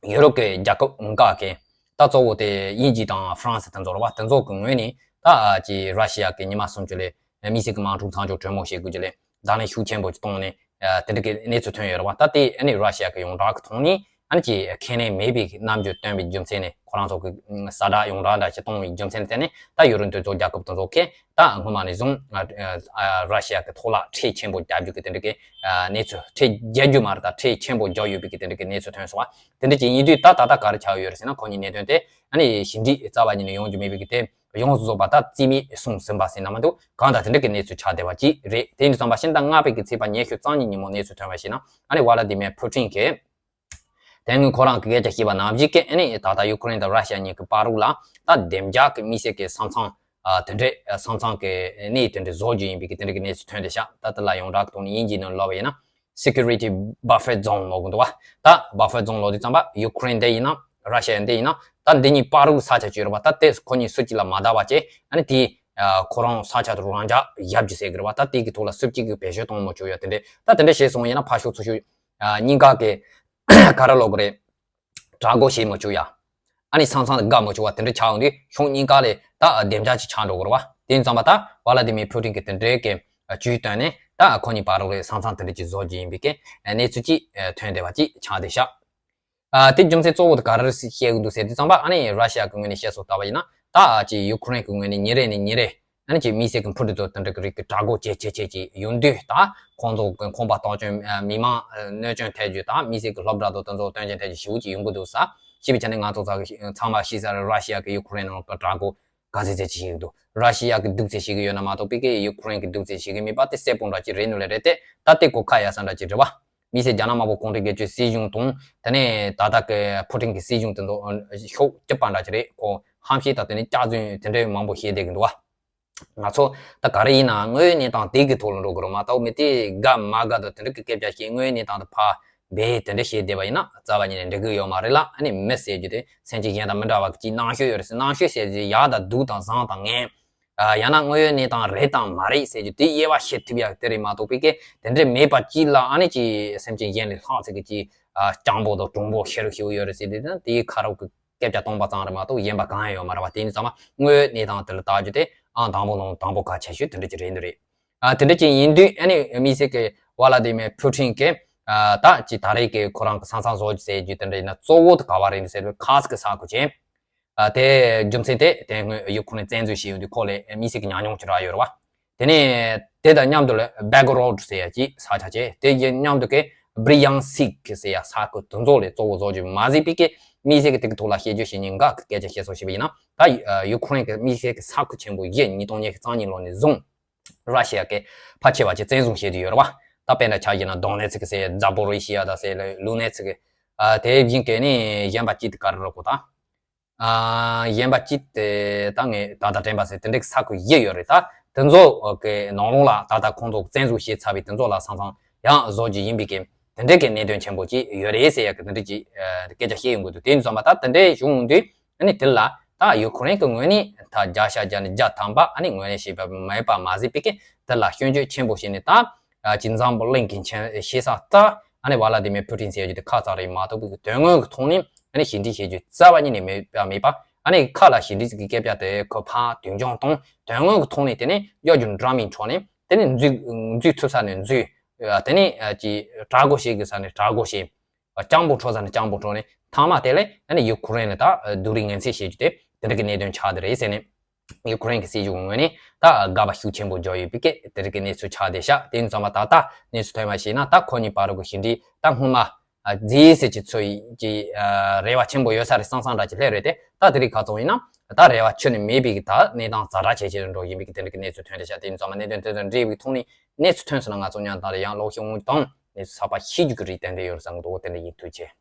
ཡུ་རོབ་ཀྱི་རྒྱལ་ཁབ་འགའ་གི་ད་གཙོ་བོ་དེ་དབྱིན་ཇི་དང་ཧྥ་རན་སི་དེ་ཚོ་རེད་བ། དེ་ཚོ་གི་ངོས་ནས་ད་ཅི་ར་ཤི་ཡ་གི་ཉི་མ་སུམ་ཅུ་ལས་དམིགས་བསལ་གྱི་དམག་འཁྲུག་མཚམས་འཇོག་གྲོས་མོལ་བྱེད་དགོས་ཀྱི་ལས། བརྡ་ལན་ཤུགས་ཆེན་པོ་ཞིག་བཏང་ནས་ཨ་དེ་འདྲ་གི་གནས་ཚུལ་ཐོན་ཡོད་རེད་བ། ད་དེ་ཨ་ནི་ར་ཤི་ཡ་གི་ཡོངས་གྲགས་ཀྱི་ཐོག་ནས་ཨ་ནི་ཅིག་ཁས་ལེན་མེད་པའི་རྣམ་འགྱུར་སྟོན་པའི་རྒྱུ་མཚན་ནས་ཁོ་རང་ཚོ་གི་ཨ་ཛ་དྲག་ཡོངས་གྲགས་འདྲ་ཞིག་གཏོང་བའི་རྒྱུ་མཚན་ལ་བརྟེན་ནས་ད་ཡུ་རོབ་མཐུན་ཚོགས་རྒྱལ་ཁབ་དེ་ཚོ་གིས་ད་སྔོན་མ་ནས་བཟུང་ཨ་ཨ་ར་ཤི་ཡ་གི་ཐོག་ལ་ཁྲལ་ཆེན་པོ་རྒྱག་རྒྱུ་གི་དེ་འདྲ་གི་ཨ་གནས་ཚུལ། ཁྲལ་རྒྱག་རྒྱུ་མ་རེད། ད་ཁྲལ་ཆེན་པོ་རྒྱག་ཡོད་པའི་གི་དེ་འདྲ་གི་གནས་ཚུལ་ཐོན་སོང་བ། དེ་འདྲ་ཅིག་ཡིན་དུས་ད་ད་ལྟ་ག་རེ་ཆགས་ཡོད་རེད་ཟེར་ན་ཁོ་གཉིས་གནད་དོན་དེ་ཨ་ནི་ཞི་འགྲིག་རྩ་བ་ཉིད་ནས་ཡོང་རྒྱུ་མེད་པའི་གི་དེ། ཡོངས་སུ་རྫོགས་པ་ད་རྩིས་མེད་སོང་ཟིན་པ་ཟེར་ན་མི་འདུག་གང་ལྟར་དེ་འདྲ་གི་གནས་ཚུལ་ཆགས་བསྡད་པ་ཅིག་རེད། དེ་ཡིན་དུས་ཙམ་པ་ཕྱི་ཟླ་ལྔ་པའི་གི་ཚེས་པ་ཉི་ཤུ་རྩ་གཉིས་ཉིན་མོ་གནས་ཚུལ་ཐོན་པ་ཞིག་ན་ཨ་ནི་ཝ་ལ་དི་མེར་ཕུ་ཊིན་གྱིས་དེ་སྔོན་ཁོ་རང་གི་སྐད་ཆ་བཤད་པ་ནང་བཞིན་གི་ཨ་ནི་ད་ལྟ་ཡུ་ཁུ་རེན་དང་ར་ཤི་ཡ་གཉིས་ཀྱི་བར་དུ་ལ་ད་བདེ་འཇགས་ཀྱི་དམིགས་བསལ་གྱི་ས་མཚམས་ཨ་དེ་འདྲས་ས་མཚམས་ཀྱི་གནས་དེ་འདྲས་བཟོ་རྒྱུ་ཡིན་པའི་གི་དེ་འདྲ་གི་གནས་ཚུལ་ཐོན་བསྡད་ཤག་ད་དེ་ལ་ཡོངས་གྲགས་ཀྱི་ཐོག་ནས་དབྱིན་ཇིའི་ནང་ལབ་པ་ཡིན་ན། Security Buffer Zone ལབ་གི་འདུག་བ། ད་Buffer Zone ལབ་དུས་ཙམ་པ་ཡུ་ཁུ་རེན་འདི་ཡིན་ན་ར་ཤི་ཡ་འདི་ཡིན་ན་ད་འདི་གཉིས་བར་དུ་ས་ཆ་ཅིག་ཡོད་རེད་བ། ད་དེ་ཁོ་གཉིས་སུ་གཅིག་ལ་མ་བརྡབས་པ་བྱས་ཨ་ནི་དེ་ཁོ་རང་ས་ཆ་དེ་རང་འཇགས་ཡབ་ཀྱི་ཟེར་གི་རེད་བ། ད་དེ་གི་ཐོག་ལ་སུ་གཅིག་གིས་བེད་སྤྱོད་གཏོང་མ་བཅུག་ཡ་དེ་འདྲས། ད་དེ་འདྲས་བྱས་སོང་ཡིན་ན་ཕར་ཕྱོགས་ཚུར་ཕྱོགས་གཉིས་ཀ་གི་ ག་རེ་ལབ་དགོས་རེད། དྲག་རྒོལ་བྱེད་མ་བཅུག་ཡ། ཨ་ནི་ས་མཚམས་དེ་བཀག་མ་བཅུག་པ་དེ་འདྲ་ཆགས་ཡོང་དུས་ཕྱོགས་གཉིས་ཀ་ལ་ད་བདེ་འཇགས་ཅིག་ཆགས་འགྲོ་དགོས་རེད་བ། དེ་ཡིན་ཙང་མ་ད་ཝ་ལ་དི་མིར་ཕུ་ཊིན་གྱིས་དེ་འདྲའི་གི་ཇུས་བཏོན་ནས་ད་ཁོ་གཉིས་བར་ལ་ས་མཚམས་དེ་འདྲ་ཅིག་བཟོ་རྒྱུ་ཡིན་པའི་གི་གནས་ཚུལ་ཅིག་ཐོན་བསྡད་པ་ཅིག་ཆགས་བསྡད་ཤག་ཨ། དེ་རྒྱུ་མཚན་གཙོ་བོ་དེ་ག་རེ་བཤད་གི་འདུག་ཟེར་དུས་ཙམ་པ། ཨ་ནི་ར་ཤི་ཡ་གི་ངོས་ནས་བཤད་སྲོལ་ལྟ་བ་ཡིན་ན། ད་ཅིག་ཡུ་ཁུ་རེན་གི་ངོས་ནས་ཉིན་རེ་ནས་ཉིན་རེ་ཨ་ནི་ཅིག་དམིགས་བསལ་གི་འཕུར་གྲུ་དང་དེ་འདྲ་གི་རིགས་ཀྱི་དྲག་རྒོལ་བྱེད་བྱེད་བྱེད་ཀྱི་ཡོང་དུས། ད་ཁོང་ཚོ་གི་ཁང་པ་གཏོར་སྐྱོན། ཨ། མི་མང་གནོད་སྐྱོན་ཐེབས་རྒྱུ། ད་དམིགས་བསལ་གི་སློབ་གྲྭ་དང་དེ་ཚོ་སྟོན་སྐྱོན་ཐེབས་རྒྱུ་ཞེ་པོ་ཅིག་ཡོང་གི་འདུག་ས། ཞེས་པའི་ཆ་ནས་ང་ཚོ་ཚང་མ་ཤེས་ས་རེད། ར་ཤི་ཡ་གི་ཡུ་ཁུ་རེན་ནང་ལ་དྲག་རྒོལ་ག་ཚད་ཚད་ཅིག་བྱེད་ཀྱི་འདུག་ར་ཤི་ཡ་གི་སྡུག་ཚད་བྱེད་ཀྱི་ཡོད་ན་མ་གཏོགས་པའི་གི་ཡུ་ཁུ་རེན་གི་སྡུག་ཚད་བྱེད་ཀྱི་མེད་པ་དེ་གསལ་པོ་འདྲ་ཅིག་རེད་འདུག་ལེ། རེད་དེ། ད་དེ་གོ་ཁ་ཡ་ས་འདྲ་ཅིག་རེད་བ། དམིགས་བསལ་རྒྱ་ནག་དམར་པོ་གུང་ཁྲན་གྱི་སྲིད་གཞུང་དང་དེ་ནས་ད་ལྟ་གི་ཕུ་ཊིན་གྱི་སྲིད་གཞུང་དེ་ཚོ་ཤུགས་སྐྱོན་པ་འདྲ་ཅིག་རེད། ཁོ་ཧམ་བཤད་དང་དེ་ནས་སྐྱག་རྫུན་དེ་འདྲའི་མང་པོ་བཤད་བསྡད་ཀྱི་འདུག་བ། ང་ཚོ་ད་ག་རེ་ཡིན་ན་དངོས་ཡོད་གནས་སྟངས་དེ་གི་ཐོག་ལ་འགྲོ་དགོས་རེད་མ་གཏོགས། མི་དེ་དགའ་མ་དགའ་དང་དེ་འདྲ་གི་སྐད་ཆ་བཤད། དངོས་ཡོད་གནས་སྟངས་དེ་ཕར་སྦས་དེ་འདྲ་བཤད་བསྡད་པ་ཡིན་ན་རྩ་བ་ཉིད་ནས་འགྲིག་གི་ཡོད་མ་རེད་ལ། ཨ་ནི་མི་ཟེར་རྒྱུ་དེ་སེམས་ཅན་གཞན་དང་མི་འདྲ་བ་གི་ཅིག་རྣམ་དཔྱོད་ཡོད་རེད་ཟེར། རྣམ་དཔྱོད་ཟེར་རྒྱུ་ཡག་དང་སྡུག་དང་བཟང་དང་ངན། ཨ། ཡང་ན་དངོས་ཡོད་གནས་སྟངས་རེད་དང་མ་རེད་ཟེར་རྒྱུ་དེ་དབྱེ་བ་ཕྱེ་ཐུབ་ཡག་དེ་རེད་མ་གཏོགས་པའི་གི་དེ་འདྲ་མེད་པ་ཅིག་ལ་ཨ་ནི་ཅིག་སེམས་ཅན་གཞན་ལས་ལྷག་ཚད་ཀྱི་ཅིག་ཨ། སྤྱང་པོ་དང་གྲུང་པོ་ཤེས་རབ་ཞེ་པོ་ཡོད་རེད་ཟེར་དུས་ན། དེའི་ཁ་རོག་གི་སྐད་ཆ་སྟོང་པ་ཙམ་རེད་མ་གཏོགས་གཞན་པ་གང་ཡང་ཡོད་མ་རེད་བ། དེ་ཡིན་ཙང་མ་དངོས་ཡོད་གནས་སྟངས་དེ་ལ་བལྟ་རྒྱུ་དེ་ཨང་དང་པོ་དང་དང་པོ་གལ་ཆེ་ཤོས་དེ་འདྲ་ཅིག་རེད་འདུག་རེད། ཨ། དེ་འདྲ་ཅིག་ཡིན་དུས་ཨ་ནི་དམིགས་བསལ་གྱི་ཝ་ལ་དི་མེ་ཕུ་ཊིན་གྱིས། ཨ། ད་ཅིག་ད་རེས་ཀྱི་ཁོ་རང་གི་ས་མཚམས་བཟོ་རྒྱུ་ཟེར་རྒྱུ་དེ་འདྲ་ཡིན་ན་གཙོ་བོ་དེ་ག་བ་རེད་འདུག་ཟེར་བའི་ཁ་སི་གི་ས་ཁུལ་ཅན། ཨ། དེ་རྒྱུ་མཚན་དེ་དེ་སྔོན་ཡུ་ཁུ་རེན་བཙན་འཛུལ་བྱས་ཡོང་དུས་ཁོ་ལ་དམིགས་བསལ་གྱི་ཉམས་མྱོང་ཅིག་རག་ཡོད་རེད་བ། དེ་ནས་དེ་དང་མཉམ་དུ་ལ་བྷེག་རོ་ཌི་ཟེར་ཡ་ཅིག་ས་ཆ་བྱས། དེ་ཡི་མཉམ་དུ་གི་བྷི་རི་ཡང་སིག་ཟེར་ཡ་ས་ཁུལ་དེ་ཚོ་ལ་གཙོ་བོ་བཟོ་རྒྱུ་མ་ཟད་པའི་གི་དམིགས་བསལ་གྱི་དེ་གི་ཐོག་ལ་བཤད་རྒྱུ་ཞིག་ཉིན་འགའ་གི་སྐད་ཆ་བཤད་སོང་ཞེས་པ་ཡིན་ན། ད་ཡུ་ཁུ་རེན་གྱི་དམིགས་བསལ་གྱི་ས་ཁུལ་ཆེན་པོ་བཞི་ཉིས་སྟོང་ཉི་ཤུ་རྩ་གཉིས་ལོ་ནས་བཟུང་ར་ཤི་ཡ་གིས་ཕལ་ཆེ་བ་ཅིག་བཙན་བཟུང་བྱས་ཏེ་ཡོད་རེད་བ། ད་དཔེར་ན་ཆ་བཞག་ན་དོ་ནེ་ཚི་ཀི་ཟེར། ཛ་པོ་རི་ཤི་ཡ་ད་ཟེར། ལུ་ནེ་ཚི་ཀི། ཨ། དེ་བཞིན་གྱི་ནི་གཞན་པ་ཅིག་དེ་ག་རེ་རེད་གོ་ད། ཨ། གཞན་པ་ཅིག་དེ་ད་ངས་ད་ལྟ་དྲན་པ་ཟེར་དེ་འདྲའི་ས་ཁུལ་བཞི་ཡོད་རེད། ད་དེ་ཚོ་གི་ནང་ལོགས་ལ་ད་ལྟ་ཁོང་ཚོ་བཙན་བཟུང་བྱས་ཚར་བའི་དེ་ཚོ་ལ་ས་མཚམས་ཡང་བཟོ་རྒྱུ་ཡིན་པའི་གི་དེ་འདྲའི་གི་གནད་དོན་ཆེན་པོ་ཅིག་ཡོད་རེད་ཟེར་ཡ་གི་དེ་འདྲའི་ཅིག་ཨ། སྐད་ཆ་བཤད་ཡོང་གི་འདུག་དེ་ཡིན་ཙང་མ་ད་དེ་འདྲའི་བྱུང་དུས་ཨ་ནི་དེ་ལ་ད་ཡུ་ཁུ་རེན་གི་ངོས་ནས་ད་བརྒྱ་ཆ་བརྒྱ་ནས་བརྒྱ་ཐམ་པ་ཨ་ནི་ངོས་ལེན་བྱས་པ་མེད་པ་མ་ཟད་པའི་གི་དེ་ལ་སྐྱོན་བརྗོད་ཆེན་པོ་བྱས་ནས། ད་ཨ། ཅིག་འཛམ་བུ་གླིང་གི་མཁྱེན་ཤེས་ས་ད་ཨ་ནི་ཝ་ལ་དི་མེ་ཕུ་ཊིན་ཟེར་རྒྱུ་དེ་ཁ་ཙམ་རེད་མ་གཏོགས་པའི་དོན་དངོས་ཀྱི་ཐོག་ནས་ཨ་ནི་ཞི་འགྲིག་བྱེད་རྒྱུ་རྩ་བ་ཉིད་ནས་མེད་པ་མེད་པ། ཨ་ནི་ཁ་ལ་ཞི་འགྲིག་གི་སྐད་ཆ་དེ་ཁོ་ཕར་དུས་འགྱངས་བཏང་། དོན་དངོས་ཀྱི་ཐོག་ནས་དེ་ནི་གཡོ་སྒྱུ་འདྲ་མིན་ཕྱོགས་ནས་དེ་ནི་འཛུལ་འཛུལ་ཐུབ་ས་ནས་འཛུལ། དེ་ནི་ཅིག་དྲག་རྒོལ་བྱེད་དགོས་ས་ནས་དྲག་རྒོལ་བྱེད། སྤྱང་པོ་འཕྲོག་ས་ནས་སྤྱང་པོ་འཕྲོག་ནས་མཐའ་མ་དེ་ལས་ཨ་ནི་ཡུ་ཁུ་རེན་ལ་ད་རྡུལ་རིག་ངན་ཚད་བྱེད་རྒྱུ་དེ་དེ་འདྲ་གི་གནད་དོན་ཆགས་བསྡད་རེད་ཟེར་ནས། ཡུ་ཁུ་རེན་གྱི་སྲིད་གཞུང་ངོས་ནས་ད་དགག་པ་ཤུགས་ཆེན་པོ་བརྒྱབ་ཡོད་པའི་སྐད་དེ་རིགས་ཀྱི་གནས་ཚུལ་ཆགས་བསྡད་ཤག་དེ་ཡིན་ཙང་མ་ད་ལྟ་གནས་ཚུལ་ཐོན་པ་ཞིག་ན། ད་ཁོ་གཉིས་བར་དུ་གི་ཞི་འགྲིག་ད་སྔོན་མ་རྫིས་ཟེར་གྱི་ཚོད་ཀྱི་རེ་བ་ཆེན་པོ་ཡོད་ས་རེད་བསམ་བསམ་འདྲ་ཅིག་སླེབས་རེད་དེ། ད་དེ་རིགས་ག་ཚོད་ཡིན་ན་ད་རེ་བ་ཁྱོན་ནས་མེད་པའི་གི་ད་གནས་སྟངས་ཛ་དྲག་ཇེ་ཆེ་རུ་འགྲོ་བཞིན་པའི་གི་དེ་འདྲ་གི་གནས་ཚུལ་ཐོན་བསྡད་ཤག་དེ་ཡིན་ཙང་མ་གནད་དོན་དེ་དང་འབྲེལ་བའི་ཐོག་ནས་གནས་ཚུལ་ཐོན་སོང་ན་ང་ཚོ་མཉམ་དུ་ཡང་ལོག་ཤོག་དང་གནས་ཚུལ་གསར་པ་ཤེས་རྒྱུ་གི་རེ་བ་ཏན་ཏན་ཡོད་རེད་བསམ་གི་འདུག་དེ་འདྲ་ཡིན། ཐུགས་རྗེ་ཆེ།